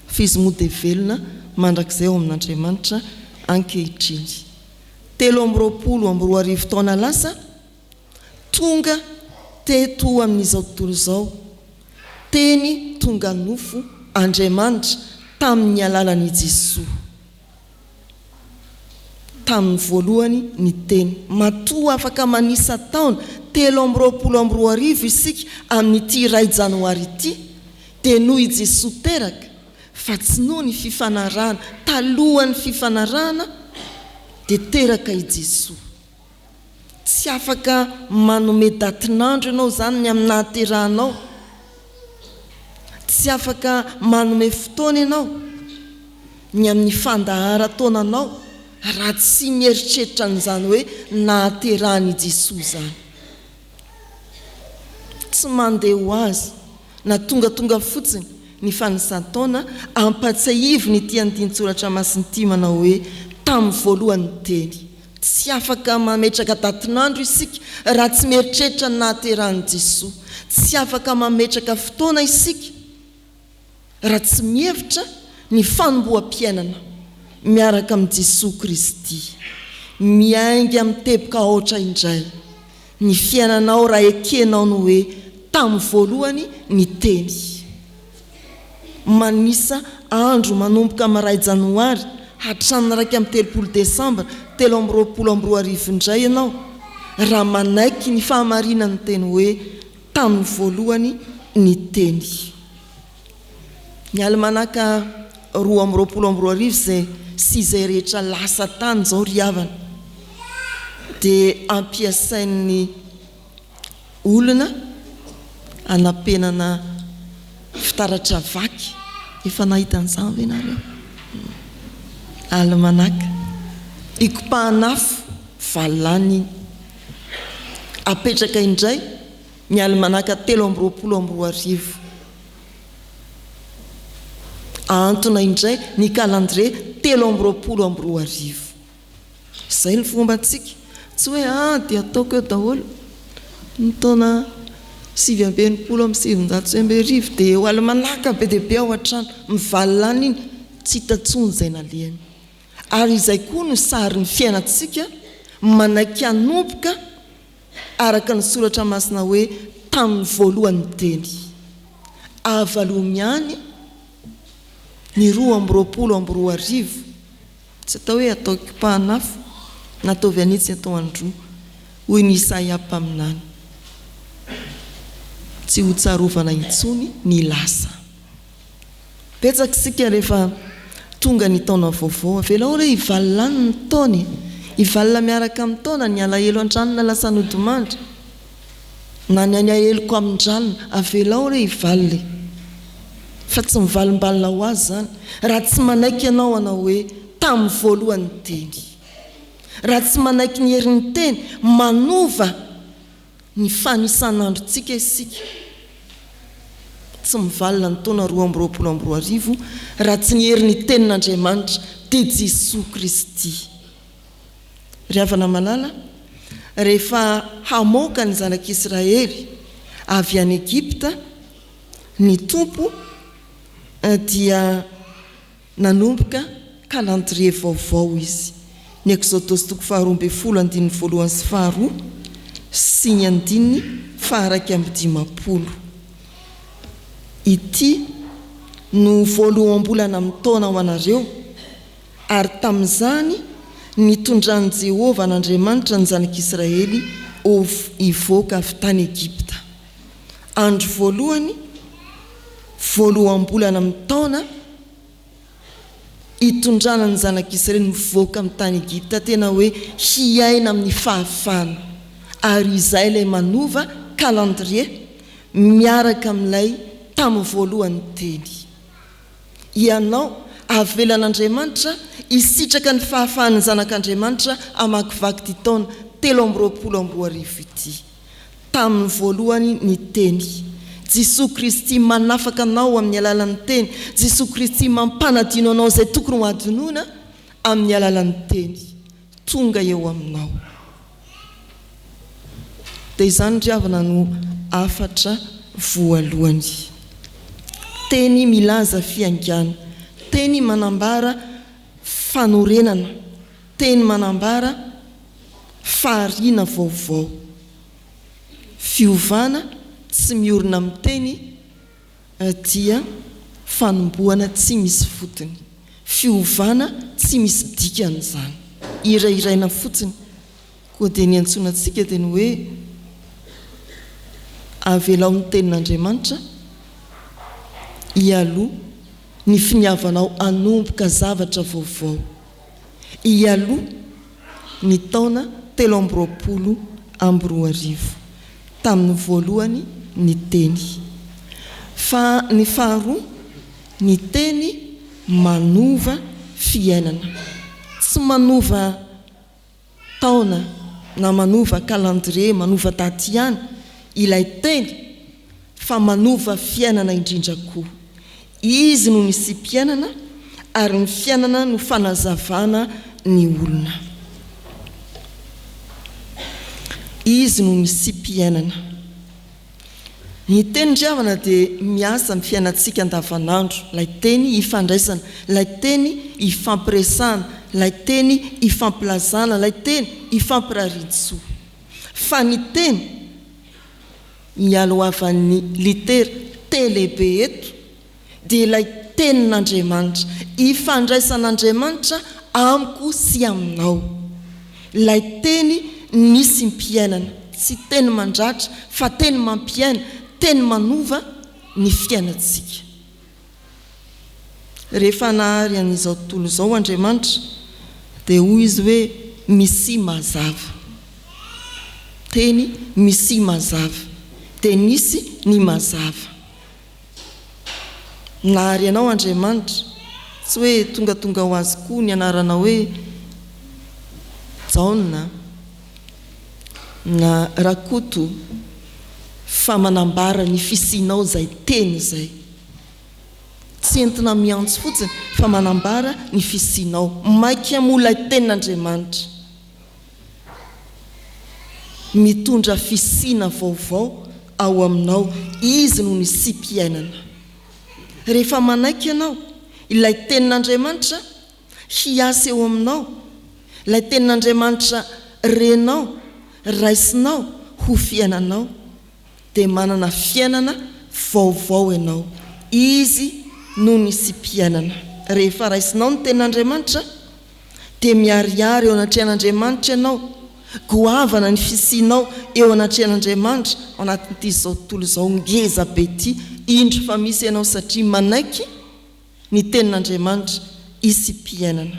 fa Izy moa dia velona mandrakizay ao amin'Andriamanitra ankehitriny. 2023 taona lasa, Tonga teto amin'izao tontolo izao, Teny tonga nofo Andriamanitra tamin'ny alalan'i Jesoa. Tamin'ny voalohany ny Teny. Matoa afaka manisa taona 2023 isika amin'ity iray janoary ity dia noho i Jesoa teraka fa tsy noho ny fifanarahana. Talohan'ny fifanarahana dia teraka i Jesoa. Tsy afaka manome datin'andro ianao izany ny amin'ny nahaterahanao. Tsy afaka manome fotoana ianao ny amin'ny fandaharan-taonanao raha tsy mieritreritra an'izany hoe nahaterahan'i Jesoa izany. Tsy mandeha ho azy na tongatonga fotsiny ny fanisan-taona, ampatsiahivina ity andinin-tsoratra masina ity manao hoe tamin'ny voalohany ny Teny. Tsy afaka mametraka datin'andro isika raha tsy mieritreritra ny nahaterahan'i Jesoa. Tsy afaka mametraka fotoana isika raha tsy mihevitra ny fanomboham-piainana miaraka amin'i Jesoa Kristy. Miainga amin'ny teboka aotra indray ny fiainanao raha ekenao ny hoe tamin'ny voalohany ny Teny. Manisa andro manomboka amin'ny iray janoary hatramin'ny 31 desambra 2023 indray ianao raha manaiky ny fahamarinan'ny teny hoe tamin'ny voalohany ny Teny. Ny alimanaka 2022 izay sy izay rehetra lasa tany izao ry havana dia ampiasain'ny olona anapenana fitaratra vaky, efa nahita an'izany ve nareo? Almanaka, ikopahan'afo, valany iny. Apetraka indray ny almanaka 2023. Ahantona indray ny calendrier 2023. Izay ny fombantsika. Tsy hoe ah dia ataoko eo daholo ny taona 1969 dia eo alimanaka be dia be ao an-trano, mivalona any iny, tsy hita intsony izay nalehany. Ary izay koa no sarin'ny fiainantsika manaiky hanomboka araka ny soratra masina hoe tamin'ny voalohany teny. Avalomy ihany ny 2022. Tsy atao hoe atao kipahana afo. Na ataovy an'itsy atao androa, hoy ny Isaia mpaminany. Tsy ho tsarovana intsony ny lasa. Betsaka isika rehefa tonga ny taona vaovao, avelao re hivalona any ny taona e! Hivalona miaraka amin'ny taona ny alahelo an-tranona lasa nodimandry, na ny alahelo amin-dranona, avelao re hivalona e! Fa tsy mivalombalona ho azy izany raha tsy manaiky ianao hanao hoe tamin'ny voalohany ny teny. Raha tsy manaiky ny herin'ny teny manova ny fanisan'androntsika isika. Tsy mivalona ny taona 2022 raha tsy ny herin'ny Tenin'Andriamanitra, dia Jesoa Kristy. Ry havana malala, rehefa hamoaka ny zanak'Israely avy any Egypta ny Tompo dia Nanomboka calendrier vaovao izy. Ny Eksodosy toko faharoa ambin'ny folo andininy voalohany sy faharoa sy ny andininy faha-51. Ity no voaloham-bolana amin'ny taona ho anareo, ary tamin'izany nitondran'i Jehovah Andriamanitra ny zanak'Israely hivoaka avy tany Egypta. Andro voalohany, voaloham-bolana amin'ny taona hitondrana ny zanak'Israely mivoaka amin'ny tany Egypta, tena hoe hiaina amin'ny fahafahana. Ary izay ilay manova calendrier miaraka amin'ilay tamin'ny voalohany teny. Ianao, avelan'Andriamanitra hisitraka ny fahafahan'ny zanak'Andriamanitra hamakivaky ity taona 2023 ity. Tamin'ny voalohany ny Teny. Jesoa Kristy manafaka anao amin'ny alalan'ny Teny. Jesoa Kristy mampanadino anao izay tokony ho adinoina amin'ny alalan'ny Teny. Tonga eo aminao. Dia izany ry havana no hafatra voalohany. Teny milaza fiaingàna. Teny manambara fanorenana. Teny manambara fahariana vaovao. Fiovana tsy miorina amin'ny teny dia fanombohana tsy misy fotony. Fiovana tsy misy dikany izany. Hirahiraina fotsiny. Koa dia ny iantsoana antsika dia ny hoe avelao ny tenin'Andriamanitra hialoha ny finiavanao hanomboka zavatra vaovao. Hialoha ny taona 2023. Tamin'ny voalohany ny teny. Fa ny faharoa, ny teny manova fiainana. Tsy manova taona na manova calendrier, manova daty ihany ilay teny fa manova fiainana indrindra koa. Izy no nisiam-piainana ary ny fiainana no fanazavana ny olona. Izy no nisiam-piainana. Ny teny ry havana dia miasa amin'ny fiainantsika andavanandro, ilay teny ifandraisana, ilay teny ifampiresahana, ilay teny ifampilazana, ilay teny ifampirarian-tsoa. Fa ny teny ialohavan'ny litera T lehibe eto dia ilay Tenin'Andriamanitra, ifandraisan'Andriamanitra amiko sy aminao. Ilay Teny nisim-piainana, tsy teny mandratra fa teny mampiaina, teny manova ny fiainantsika. Rehefa nahary an'izao tontolo izao Andriamanitra dia hoy Izy hoe misia mazava. Teny misia mazava. Dia nisy ny mazava. Nahary anao Andriamanitra, tsy hoe tongatonga ho azy koa ny anarana hoe Jaona na Rakoto fa manambara ny fisianao izay teny izay. Tsy entina miantso fotsiny fa manambara ny fisianao. Maika moa ilay tenin'Andriamanitra. Mitondra fisiana vaovao ao aminao. Izy no nisiam-piainana. Rehefa manaiky ianao, ilay tenin'Andriamanitra hiasa eo aminao, ilay tenin'Andriamanitra renao, raisinao ho fiainanao, dia manana fiainana vaovao ianao. Izy no nisiam-piainana. Rehefa raisinao ny tenin'Andriamanitra, Dia miharihary eo anatrehan'Andriamanitra ianao. Goavana ny fisianao eo anatrehan'Andriamanitra ao anatin'ity izao tontolo izao ngeza be ity. Indro fa misy ianao satria manaiky ny tenin'Andriamanitra hisiam-piainana.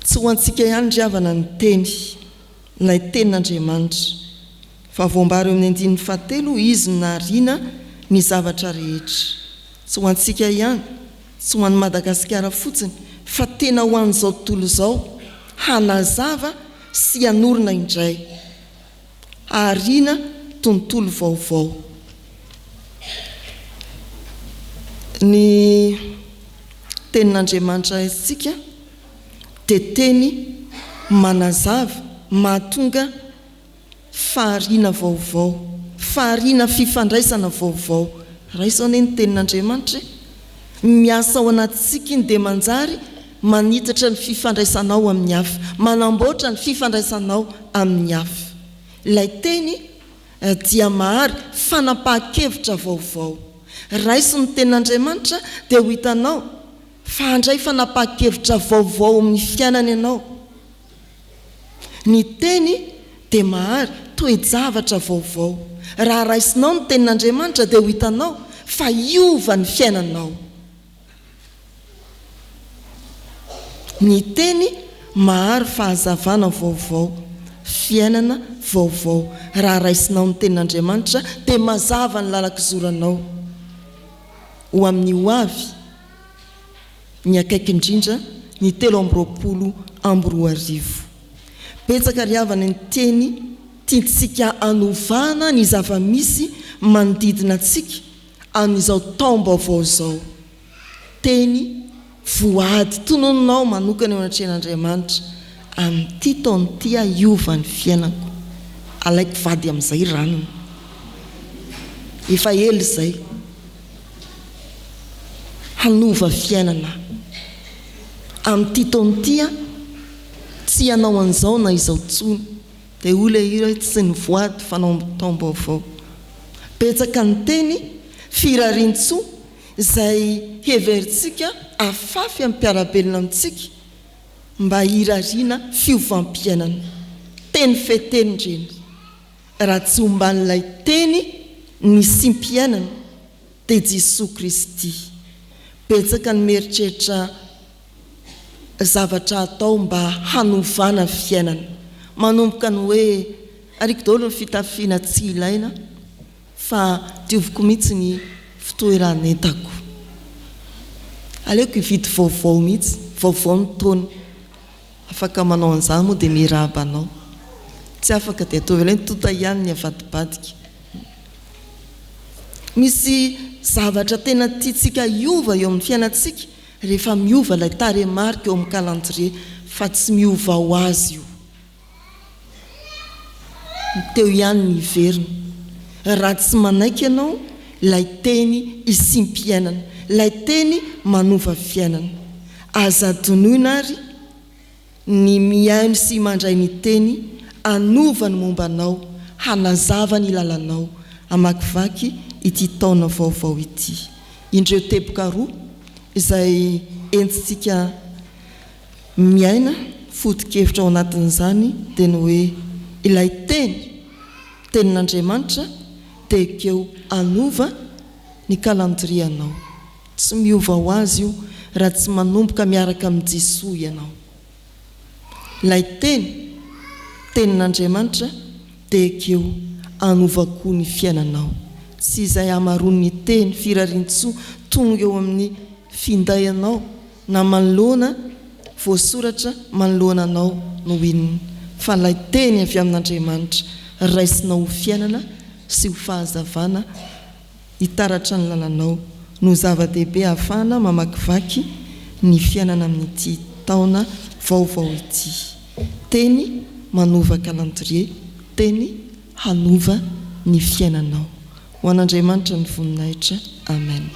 Tsy ho antsika ihany ry havana ny teny, ilay tenin'Andriamanitra, fa voambara eo amin'ny andininy fahatelo, Izy no nahariana ny zavatra rehetra. Tsy ho antsika ihany, tsy ho an'i Madagasikara fotsiny, fa tena ho an'izao tontolo izao, hanazava sy hanorina indray. Hahariana tontolo vaovao. Ny Tenin'Andriamanitra haintsika dia teny manazava, mahatonga fahariana vaovao, fahariana fifandraisana vaovao. Raiso anie ny Tenin'Andriamanitra e! Miasa ao anatintsika iny dia manjary manitatra ny fifandraisanao amin'ny hafa, manamboatra ny fifandraisanao amin'ny hafa. Ilay Teny dia mahary fanapahan-kevitra vaovao. Raiso ny Tenin'Andriamanitra dia ho hitanao fa handray fanapahan-kevitra vaovao amin'ny fiainana ianao. Ny Teny dia mahary toe-javatra vaovao. Raha raisinao ny Tenin'Andriamanitra dia ho hitanao fa hiova ny fiainanao. Ny Teny mahary fahazavana vaovao, fiainana vaovao. Raha raisinao ny Tenin'Andriamanitra dia mazava ny lalan-kizoranao ho amin'ny ho avy. ny akaiky indrindra ny 2023. Betsaka ry havana ny teny tiantsika hanovana ny zava-misy manodidina antsika amin'izao taom-baovao izao. Teny voady tononinao manokana eo anatrehan'Andriamanitra, amin'ity taona ity aho hiova ny fiainako. Alaiko vady amin'izay ranona. Efa ela izay. Hanova fiainana aho. Amin'ity taona ity aho tsy hanao an'izao na izao intsony. Dia hoy ilay hira hoe tsy ny voady fanao taom-baovao. Betsaka ny teny firarian-tsoa izay heverintsika afafy amin'ny mpiara-belona amintsika mba hirariana fiovam-piainana. Teny feteny ireny. Raha tsy omban'ilay Teny nisiam-piainana dia Jesoa Kristy. Betsaka ny mieritreritra zavatra atao mba hanovana fiainana. Manomboka ny hoe ariako daholo ny fitafiana tsy ilaina fa dioviko mihitsy ny fitoeran'entako. Aleoko hividy vaovao mihitsy, vaovao ny taona. Afaka manao an'izany moa dia miarahaba anao. Tsy afaka dia ataovy ilay tonta ihany ny avadibadika. Misy zavatra tena tiantsika hiova eo amin'ny fiainantsika rehefa miova ilay tarehimarika eo amin'ny calendrier fa tsy miova ho azy io. Ny teo ihany ny hiverina. Raha tsy manaiky ianao ilay teny isiam-piainana, ilay teny manova fiainana. Aza adinoina ary ny mihaino sy mandray ny teny hanova ny momba anao, hanazava ny lalanao, hamakivaky ity taona vaovao ity. Indreo teboka roa izay entintsika miaina, foto-kevitra ao anatin'izany dia ny hoe ilay teny, tenin'Andriamanitra dia ekeo hanova ny calendrier-nao. Tsy miova ho azy io raha tsy manomboka miaraka amin'i Jesoa ianao. Ilay Teny, Tenin'Andriamanitra, dia ekeo hanova koa ny fiainanao. Tsy izay hamaroan'ny teny firarian-tsoa tonga eo amin'ny finday anao na manoloana voasoratra manoloana anao no inona, fa ilay Teny avy amin'Andriamanitra raisinao ho fiainana sy ho fahazavana hitaratra ny lalanao no zava-dehibe ahafahana mamakivaky ny fiainana amin'ity taona vaovao ity. Teny manova calendrier, teny hanova ny fiainanao. Ho an'Andriamanitra ny voninahitra. Amen.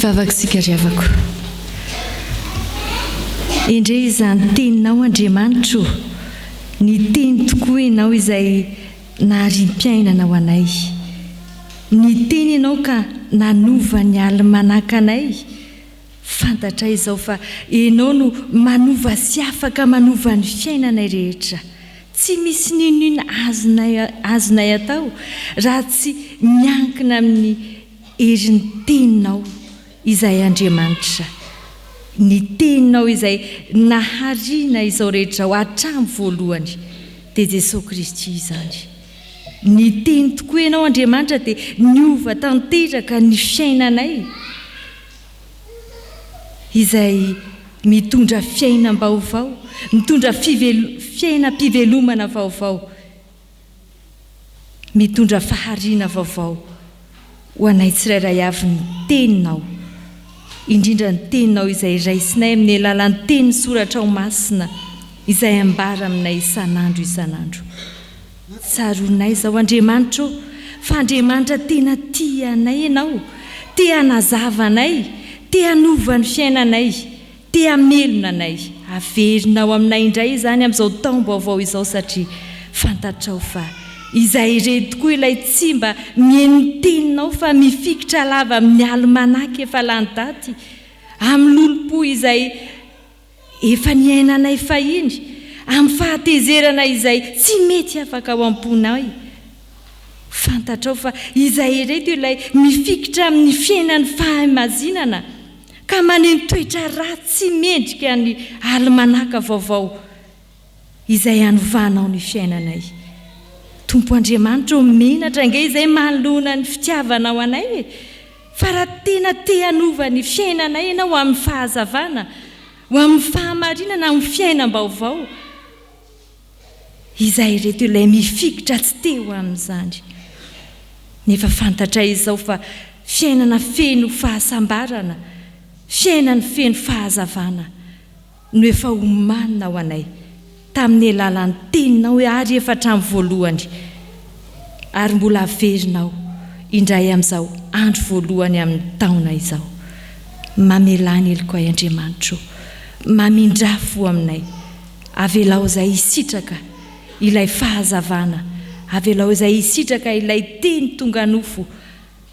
Hivavaka isika ry havako. Endrey izany teninao Andriamanitra o! Niteny tokoa Ianao izay nahariam-piainana ho anay. Niteny Ianao ka nanova ny alimanakanay. Fantatray izao fa Ianao no manova sy afaka manova ny fiainanay rehetra. Tsy misy n'inon'inona azonay azonay atao raha tsy miankina amin'ny herin'ny Teninao izay Andriamanitra. Ny Teninao izay nahariana izao rehetra izao hatramin'ny voalohany dia Jesoa Kristy izany. Niteny tokoa Ianao Andriamanitra dia niova tanteraka ny fiainanay izay mitondra fiainam-baovao, mitondra fiainam-pivelomana vaovao. Mitondra fahariana vaovao ho anay tsirairay avy ny Teninao, indrindra ny Teninao izay raisinay amin'ny alalan'ny Teny Soratrao Masina izay ambara aminay isan'andro isan'andro. Tsaroanay izao Andriamanitra ô, fa Andriamanitra tena tia anay Ianao, te hanazava anay, te hanova ny fiainanay. Te hamelona anay. Averinao aminay indray izany amin'izao taom-baovao izao satria fantatrao fa izay ireny tokoa ilay tsy mba mihaino ny teninao fa mifikitra lava amin'ny alimanaka efa lany daty, amin'ny lolompo izay efa niainanay fahiny, amin'ny fahatezerana izay tsy mety afaka ao am-ponay. Fantatrao fa izay ireto ilay mifikitra amin'ny fiainan'ny fahaimazinana ka maneho toetra ratsy mendrika ny alimanaka vaovao izay hanovanao ny fiainanay. Tompo Andriamanitra ô menatra ange izay manoloana ny fitiavanao anay e! Fa raha tena te hanova ny fiainanay ianao ho amin'ny fahazavana, ho amin'ny fahamarinana, amin'ny fiainam-baovao, Iza ireto ilay mifikitra tsy te ho amin'izany? Nefa fantatray izao fa fiainana feno fahasambarana, fiainany feno fahazavana no efa omanina ho anay tamin'ny alalan'ny teninao ary efa hatramin'ny voalohany ary mbola averinao indray amin'izao andro voalohany amin'ny taona izao. Mamelà ny helokay Andriamanitro ô. Mamindrà fo aminay. Avelao izay hisitraka ilay fahazavana, avelao izay hisitraka ilay Teny tonga nofo,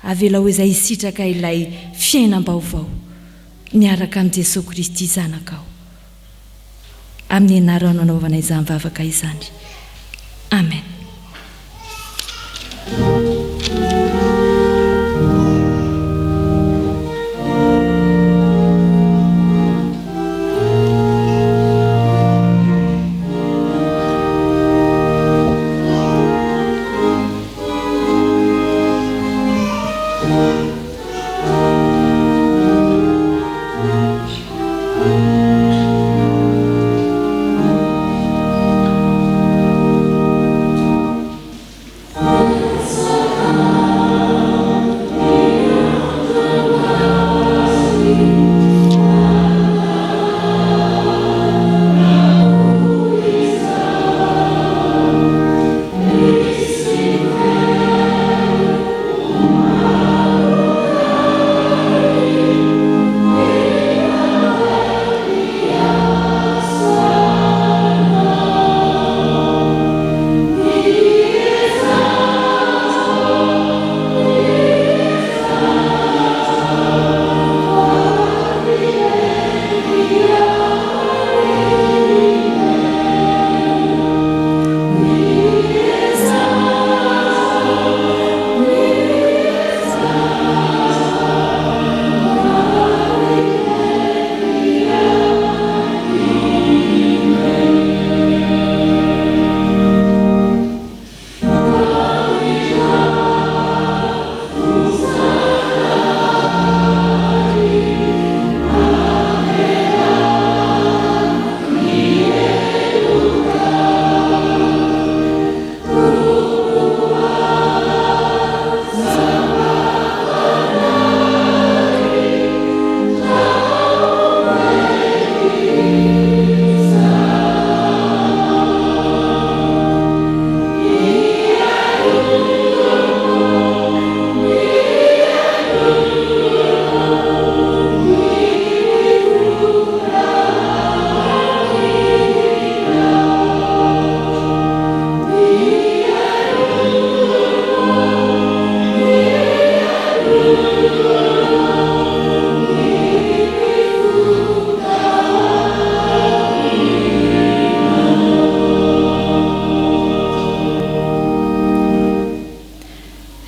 avelao izay hisitraka ilay fiainam-baovao miaraka amin'i Jesoa Kristy Zanakao. Amin'ny Anaranao anaovana izany vavaka izany. Amen.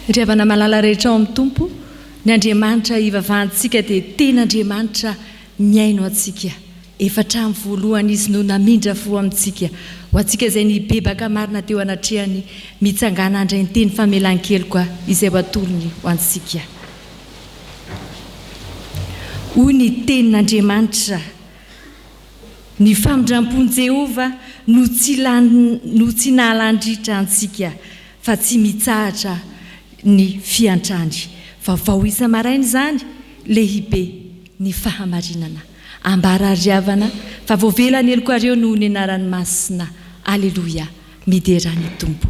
Ry havana malala rehetra ao amin'ny Tompo, ny Andriamanitra ivavahantsika dia tena Andriamanitra mihaino antsika. Efa hatramin'ny voalohany Izy no namindra fo amintsika. Ho antsika izay nibebaka marina teo anatrehany, mitsangàna handray ny teny famelan-keloka izay ho atolony ho antsika. Hoy ny Tenin'Andriamanitra, Ny famindram-pon'i Jehovah no tsy no tsy nahalandritra antsika, fa tsy mitsahatra ny fiantrany. Vaovao isa-maraina izany, lehibe ny fahamarinana. Ambara ry havana fa voavela ny helokareo noho ny anarany masina. Aleloia! Miderà ny Tompo.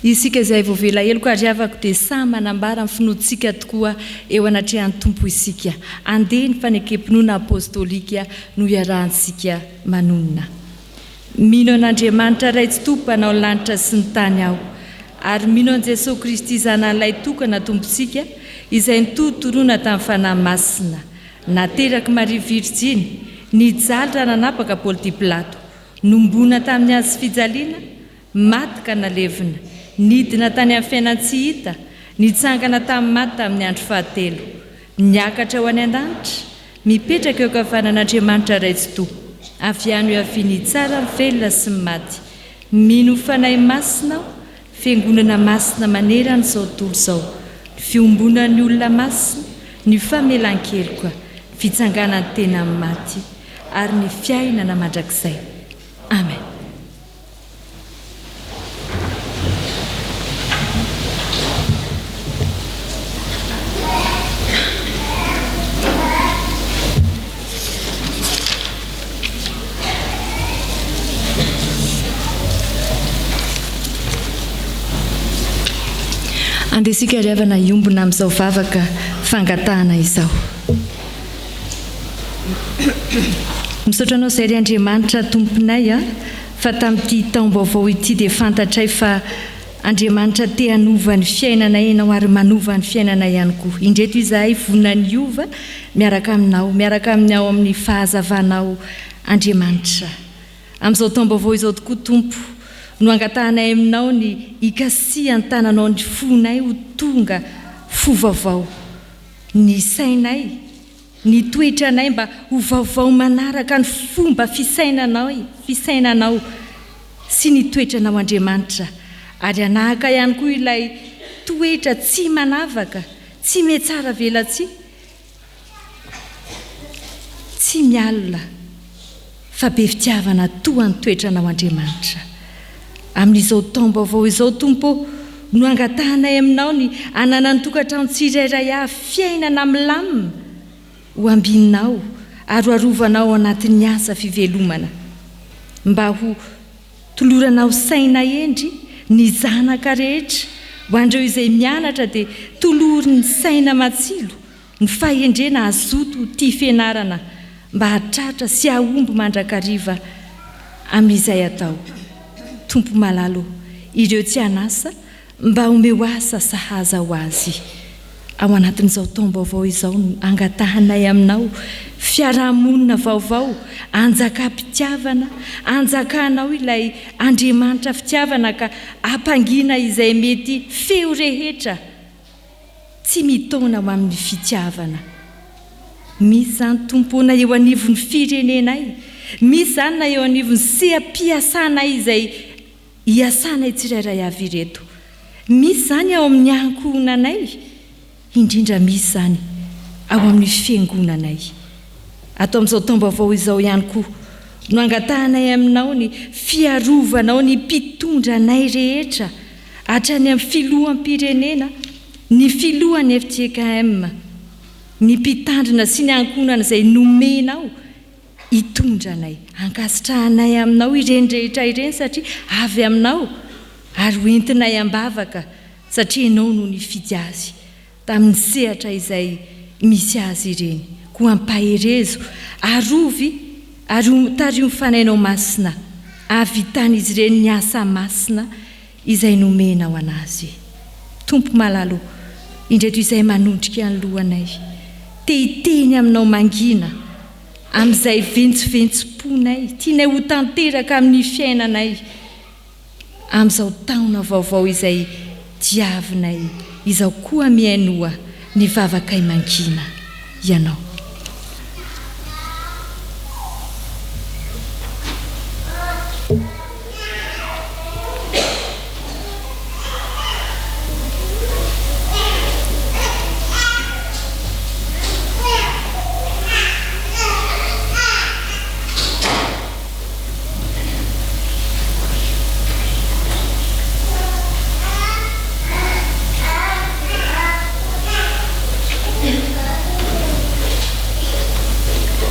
Isika izay voavela heloka ry havako dia samy manambara ny finoantsika tokoa eo anatrehan'ny Tompo isika. Andeha ny fanekem-pinoana apostolika no iarahantsika manonona. Mino an'Andriamanitra Ray Tsitoha Mpanao ny lanitra sy ny tany aho, ary mino an'i Jesoa Kristy Zanany Lahitokana Tompontsika, izay nitorontoronina tamin'ny Fanahy Masina, naterak'i Maria Virjiny, nijaly raha nanapaka Paoly Pilato, nombona tamin'ny hazo fijaliana, maty ka nalevina, nidina tany amin'ny fiainan-tsy hita, nitsangana tamin'ny maty tamin'ny andro fahatelo, niakatra ho any an-danitra, mipetraka eo ankavanan'Andriamanitra Ray Tsitoha, avy any ho hiaviany hitsara ny velona sy ny maty. Mino ny Fanahy Masina aho, Fiangonana masina manerana izao tontolo izao, ny fiombonan'ny olona masina, ny famelan-keloka, ny fitsanganan'ny tena amin'ny maty, ary ny fiainana mandrakizay. Amen. Andeha isika ry havana hiombona amin'izao vavaka fangatahana izao. Misaotra Anao izay ry Andriamanitra Tomponay a, fa tamin'ity taom-baovao ity dia fantatray fa Andriamanitra te hanova ny fiainanay Ianao ary manova ny fiainanay ihany koa. Indreto izahay vonona ny hiova miaraka Aminao, miaraka amin'ny ao amin'ny fahazavanao Andriamanitra. Amin'izao taom-baovao izao tokoa Tompo no angatahanay Aminao ny hikasihan-tananao ny fonay ho tonga fo vaovao, ny sainay, ny toetranay mba ho vaovao manaraka ny fomba fisainanao fisainanao sy ny toetranao Andriamanitra ary hanahaka ihany koa ilay toetra tsy manavaka, tsy mihatsara velatsihy, tsy mialona fa be fitiavana toa ny toetranao Andriamanitra. Amin'izao taom-baovao izao Tompo ô, no angatahanay Aminao ny hananan'ny tokantrano tsirairay avy fiainana milamina ho ambininao. ary ho arovanao ao anatin'ny asa fivelomana. Mba ho toloranao saina hendry ny zanaka rehetra, ho an'ireo izay mianatra dia tolory ny saina matsilo, ny fahendrena hazoto ho tia fianarana mba hahatratra sy hahomby mandrakariva amin'izay atao. Tompo malala ô, ireo tsy an'asa Mba omeo asa sahaza ho azy. Ao anatin'izao taom-baovao izao no angatahanay aminao fiaraha-monina vaovao anjakam-pitiavana, anjakanao ilay Andriamanitra fitiavana ka ampangina izay mety feo rehetra tsy mitaona ho amin'ny fitiavana. Misy izany Tompo ô na eo anivon'ny firenenay, misy izany na eo anivon'ny seha-piasanay izay Iasanay tsirairay avy ireto. Misy izany ao amin'ny ankohonanay, indrindra misy izany ao amin'ny fiangonanay. Ato amin'izao taom-baovao izao ihany koa no angatahanay aminao ny fiarovanao ny mpitondra anay rehetra, hatrany amin'ny filoham-pirenena, ny filohan'ny fjkm, ny mpitandrina sy ny ankohonana izay nomenao hitondra anay. Ankasitrahanay aminao ireny rehetra ireny satria avy aminao ary ho entinay am-bavaka satria ianao no nifidy azy tamin'ny sehatra izay misy azy ireny. Koa ampaherezo, arovy ary tariho ny Fanahinao Masina hahavitan'izy ireny ny asa masina izay nomenao an'azy. Tompo malala o, indreto izay manondrika ny lohanay, te hiteny aminao mangina amin'izay ventsoventsom-ponay, tianay ho tanteraka amin'ny fiainanay amin'izao taona vaovao izay diavinay izao koa mihainoa ny vavakay mangina Ianao.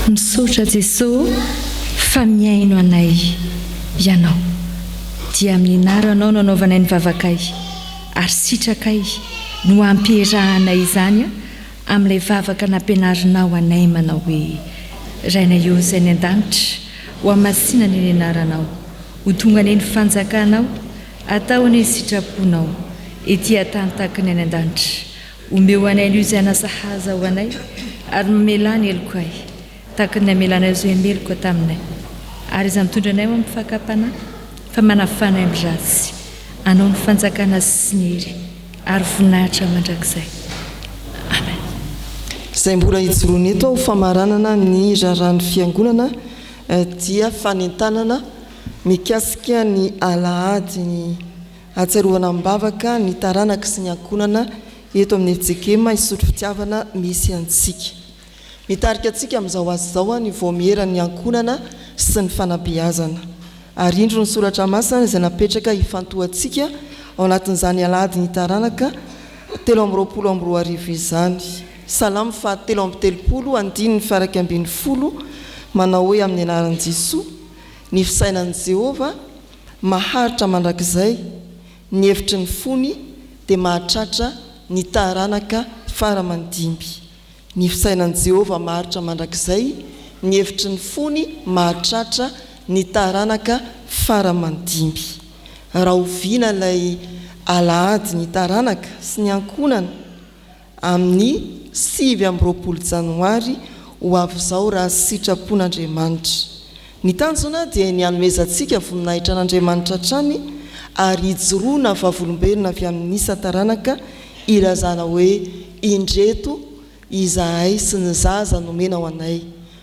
Misaotra Jeso fa mihaino anay Ianao. Dia amin'ny anaranao no anaovanay ny vavakay ary sitrakay no ampierahanay izany amin'ilay vavaka nampianarinao anay manao hoe, Rainay ô izay any an-danitra, hohamasinana anie ny anaranao, ho tonga anie ny fanjakanao, atao anie ny sitraponao, ety an-tany tahaka ny any an-danitra. Omeo anay anio izay aina sahaza ho anay, ary mamelà ny helokay, tahaka ny namelanay izay meloka taminay. Ary iza mitondra anay ho amin'ny fakam-panahy, fa manafaha anay amin'ny ratsy. Anao ny fanjakana sy ny hery ary voninahitra mandrakizay. Amen. Izay mbola hijoroana eto ho famaranana ny raharahan'ny Fiangonana dia fanentanana mikasika ny alahady hahatsiarovana am-bavaka ny taranaka sy ny ankohonana eto amin'ny fjkm Isotry Fitiavana misy antsika. Mitarika antsika amin'izao asa izao ny Vaomieran'ny Ankohonana sy ny Fanabeazana. Ary indro ny Soratra Masina izay napetraka hifantohantsika ao anatin'izany Alahadin'ny Taranaka 2023 izany. Salamo faha 33 andininy faha 11 manao hoe amin'ny anaran'i Jesoa, Ny fisainan'i Jehovah maharitra mandrakizay, ny hevitry ny fony dia mahatratra ny taranaka fara aman-dimby. Ny fisainan'i Jehovah maharitra mandrakizay, ny hevitry ny fony mahatratra ny taranaka fara aman-dimby. Rahoviana ilay alahady ny taranaka sy ny ankohonana? Amin'ny 29 janoary ho avy izao raha sitrapon'Andriamanitra. Ny tanjona dia ny hanomezantsika voninahitra an'Andriamanitra hatrany ary hijoroana vavolombelona avy amin'ny isan-taranaka hilazana hoe indreto izahay sy ny zaza nomena ho anay,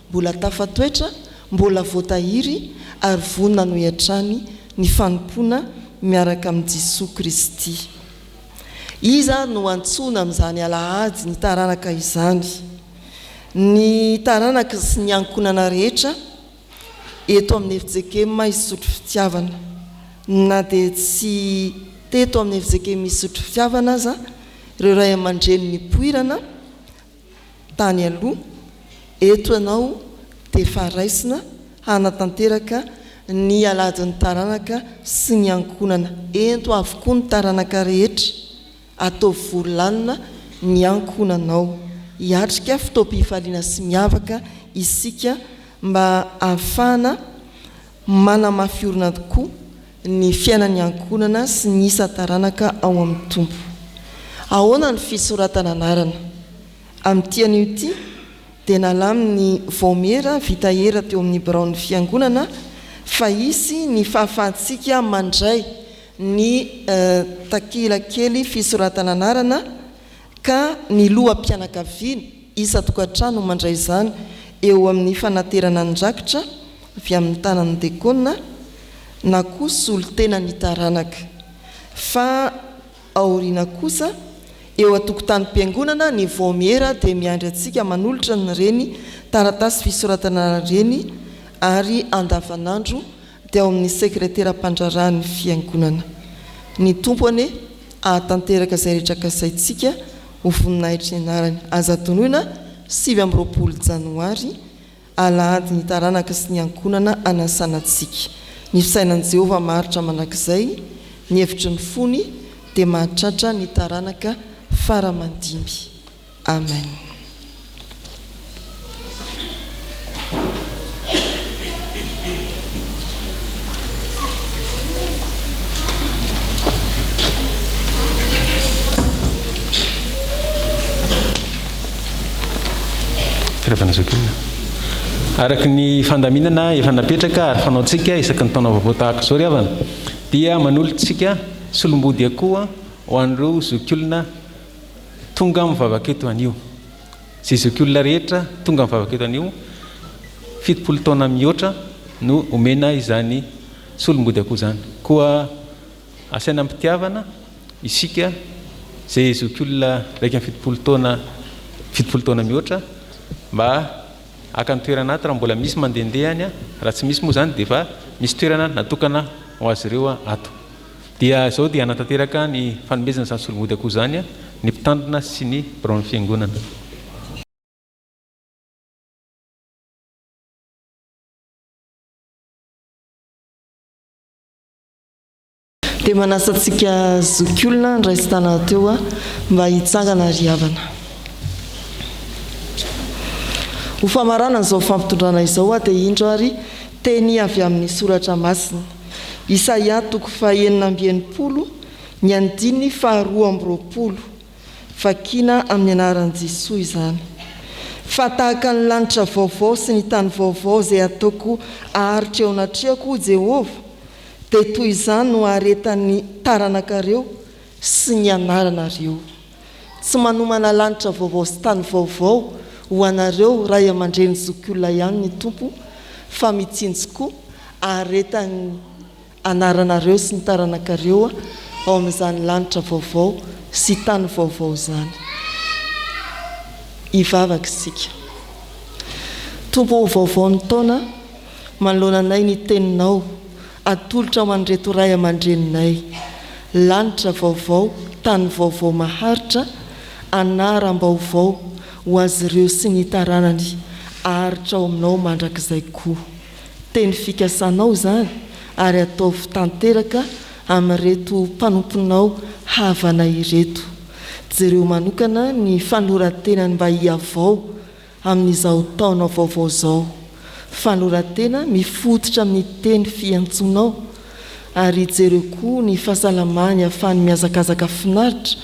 mbola tafatoetra, mbola voatahiry ary vonona hanohy hatrany ny fanompoana miaraka amin'i Jesoa Kristy. Iza ary no antsoina amin'izany alahady ny taranaka izany? Ny taranaka sy ny ankohonana rehetra eto amin'ny fjkm Isotry Fitiavana. Na dia tsy teto amin'ny fjkm Isotry Fitiavana aza ireo ray aman-dreny nipoirana tany aloha, eto ianao. dia efa raisina hanatanteraka ny Alahadin'ny taranaka sy ny ankohonana. Ento avokoa ny taranaka rehetra, ataovy vory lanona ny ankohonanao. Hiatrika fotoam-pifaliana sy miavaka isika mba hahafahana manamafy orina tokoa ny fiainan'ny ankohonana sy ny isan-taranaka ao amin'ny Tompo. Ahoana ny fisoratana anarana? Amin'ity anio ity dia nalamin'ny vaomiera vita era teo amin'ny biraon'ny Fiangonana fa hisy ny fahafahantsika mandray ny takila kely fisoratana anarana ka ny loham-pianakaviana isan-tokantrano mandray izany eo amin'ny fanaterana ny rakitra avy amin'ny tanan'ny dekona na koa solontenan'ny taranaka fa aoriana kosa eo an-tokotanim-piangonana ny vaomiera dia miandry antsika manolotra ny reny taratasy fisoratana reny ary andavanandro dia ao amin'ny sekretera mpandraharahan'ny fiangonana. Ny Tompo anie hahatanteraka izay rehetra kasaintsika ho voninahitry ny anarany. Aza adinoina, 29 janoary, alahady ny taranaka sy ny ankohonana hanasana antsika. Ny fisainan'i Jehovah maharitra mandrakizay, ny hevitry ny fony dia mahatratra ny taranaka fara aman-dimby. Amen. Firavana zokiolona. Araka ny fandaminana efa napetraka ary fanaontsika isaky ny taona vaovao tahaka izao ry havana dia manolotsika solombody akoho ho an'ireo zokiolona Tonga mivavaka eto anio. Izay zokiolona rehetra tonga mivavaka eto anio, 70 taona mihoatra no omena izany solombody akoho izany. Koa asaina am-pitiavana isika izay zokiolona 71 taona, 70 taona mihoatra mba haka ny toerana ato raha mbola misy mandehandeha any, raha tsy misy moa izany dia efa misy toerana natokana ho azy ireo ato. Dia izao dia hanatanteraka ny fanomezana izany solombody akoho izany ny mpitandrina sy ny biraon'ny fiangonana. Dia manasa antsika zokiolona niraisin-tanana teo aho mba hitsangana ry havana. Ho famaranana izao fampitondrana izao aho dia indro ary teny avy amin'ny soratra masina. Isaia toko fahenina amby 60, ny andininy faharoa amby 20. Vakina amin'ny anaran'i Jesoa izany. Fa tahaka ny lanitra vaovao sy ny tany vaovao izay ataoko haharitra eo anatrehako, hoy Jehovah, dia toy izany no haharetan'ny taranakareo sy ny anaranareo. Tsy manomana lanitra vaovao sy tany vaovao ho anareo ray aman-dreny zokiolona ihany ny Tompo fa mitsinjo koa haharetan'ny anaranareo sy ny taranakareo ao amin'izany lanitra vaovao sy tany vaovao izany. Hivavaka isika. Tompo ô vaovao ny taona manoloana anay ny teninao atolotra ho an'ireto ray aman-dreninay. Lanitra vaovao, tany vaovao maharitra, anaram-baovao ho azy ireo sy ny taranany haharitra ao aminao mandrakizay koa. Teny fikasanao izany ary ataovy tanteraka amin'ireto mpanomponao havana ireto. Jereo manokana ny fanoloran-tenany mba hihavao amin'izao taona vaovao izao. Fanoloran-tena mifototra amin'ny teny fiantsoanao ary jereo koa ny fahasalamany ahafahany mihazakazaka finaritra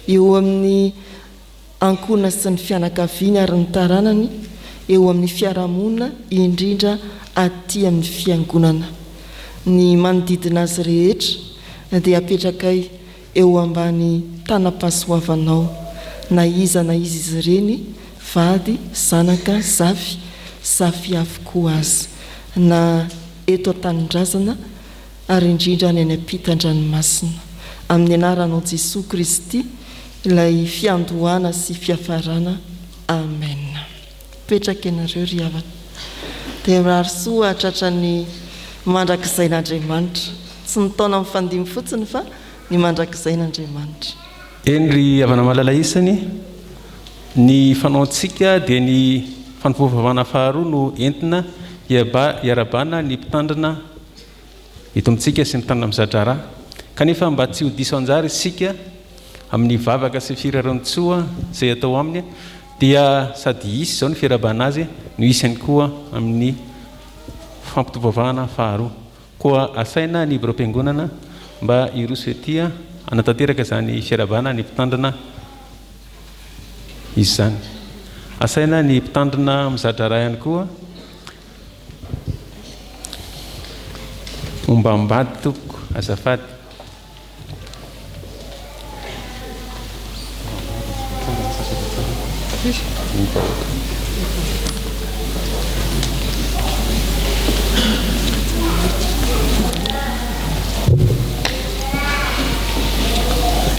eo amin'ny ankohonana sy ny fianakaviany ary ny taranany eo amin'ny fiarahamonina indrindra aty amin'ny fiangonana. Ny manodidina azy rehetra dia apetrakay eo ambany tanam-pahasoavanao, na iza na iza izy ireny, vady, zanaka, zafy, zafiafy koa aza, na eto an-tanindrazana ary indrindra any any am-pitan-dranomasina. Amin'ny anaranao Jesoa Kristy, ilay fiandohana sy fiafarana. Amen. Mipetraka ianareo ry havana. Dia mirary soa hahatratra ny mandrakizain'Andriamanitra. Tsy ny taona mifandimby fotsiny fa ny mandrakizain'Andriamanitra. Eny ry havana malala isany, ny fanaontsika dia ny. fanompoam-pivavahana faharoa no entina hiarabana ny mpitandrina eto amintsika sy ny mpitandrina miza-draharaha. Kanefa mba tsy ho diso anjara isika amin'ny vavaka sy firarian-tsoa izay atao aminy dia sady hisy izao ny fiarahabana azy no hisy ihany koa amin'ny fampitompavahana faharoa. Koa asaina ny biraom-piangonana mba hiroso ety hanatanteraka izany fiarahabana ny mpitandrina izany. Asaina ny mpitandrina miza-draharaha ihany koa Ombam-bady tompoko azafady.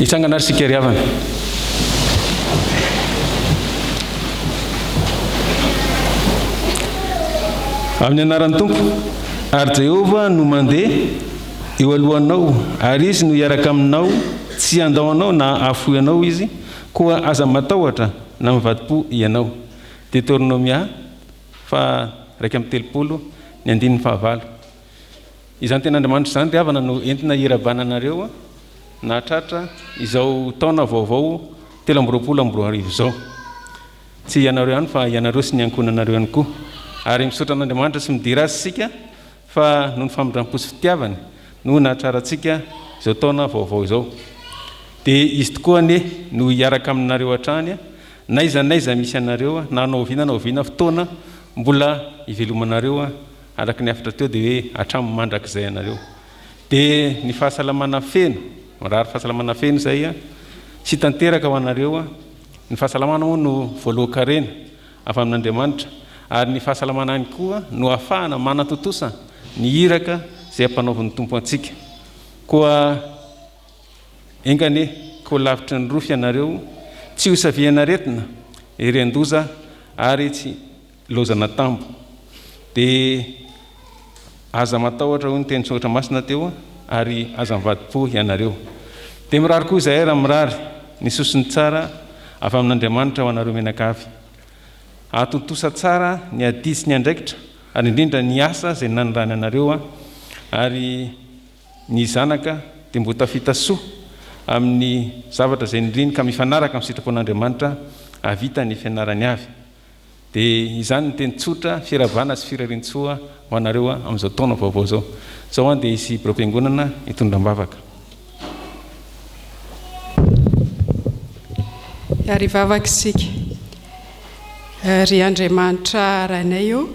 Hitsangana ary isika ry havana. Amin'ny anaran'ny Tompo, ary Jehovah no mandeha eo alohanao, ary Izy no hiaraka aminao, tsy handao anao na hahafoy anao Izy, koa aza matahotra na mivadi-po ianao. Deoteronomia faha 31, ny andininy fahavalo. Izany tenin'Andriamanitra izany ry havana no entina hirabana anareo nahatratra izao taona vaovao 2023 izao. Tsy ianareo ihany fa ianareo sy ny ankohonanareo ihany koa. Ary misaotra an'Andriamanitra sy midera Azy isika fa noho ny famindram-po sy fitiavany no nahatrarantsika izao taona vaovao izao. Dia Izy tokoa anie no hiaraka aminareo hatrany n'aiza n'aiza misy anareo na na oviana na oviana fotoana mbola hivelomanareo araka ny hafatra teo dia hoe hatramin'ny mandrakizay anareo. Dia ny fahasalamana feno, mirary fahasalamana feno izay sy tanteraka ho anareo. Ny fahasalamana moa no voalohan-karena avy amin'Andriamanitra ary ny fahasalamana ihany koa no ahafahana manatontosa ny iraka izay ampanaovin'ny Tompo antsika. Koa enga anie ka ho lavitry ny rofy ianareo, tsy ho savian'aretina, herin-doza ary tsy Lozan'atambo. Dia aza matahotra hoy ny teny soratra masina teo ary aza mivadi-po ianareo. Dia mirary koa izahay raha mirary ny sosony tsara avy amin'Andriamanitra ho anareo mianakavy. Hahatontosa tsara ny adidy sy ny andraikitra ary indrindra ny asa izay nanirahany anareo ary ny zanaka dia mbo tafita soa amin'ny zavatra izay niriny ka mifanaraka amin'ny sitrapon'Andriamanitra hahavita ny fianarany avy. Dia izany ny teny tsotra, firavana sy firarian-tsoa ho anareo amin'izao taona vaovao izao. Izao an dia hisy biraom-piangonana hitondra am-bavaka. Ary hivavaka isika. Ry Andriamanitra Rainay ô,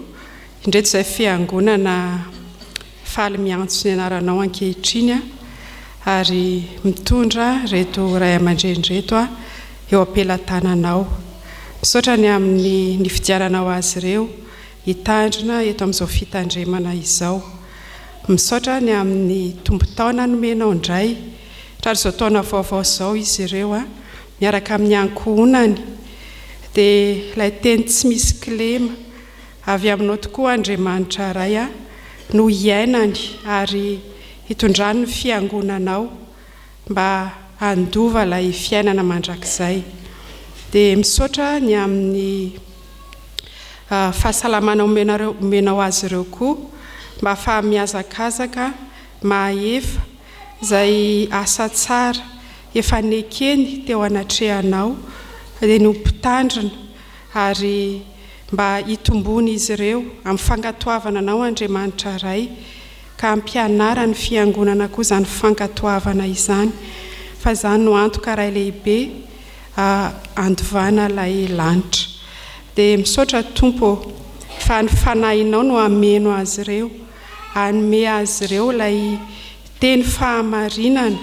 indreto izay fiangonana faly miantso ny anaranao ankehitriny ary mitondra ireto ray aman-dreny ireto eo am-pelatananao. Misaotra ny amin'ny nifidiananao azy ireo hitandrina eto amin'izao fitandremana izao. Misaotra ny amin'ny tombon-taona nomenao indray hatramin'izao taona vaovao izao izy ireo miaraka amin'ny ankohonany. Dia ilay teny tsy misy kilema avy aminao tokoa Andriamanitra Ray no hiainany ary hitondrany ny fiangonanao mba handova ilay fiainana mandrakizay. Dia misaotra ny amin'ny fahasalamana omenareo omenao azy ireo koa mba afaha-mihazakazaka mahefa izay asa tsara efa nekeny teo anatrehanao dia ny ho mpitandrina ary mba hitomboan'izy ireo amin'ny fankatoavana anao Andriamanitra Ray ka hampianara ny fiangonana koa izany fankatoavana izany fa izany no antoka iray lehibe handovana ilay lanitra. Dia misaotra Tompo ô fa ny Fanahinao no hameno azy ireo, hanome azy ireo ilay teny fahamarinana,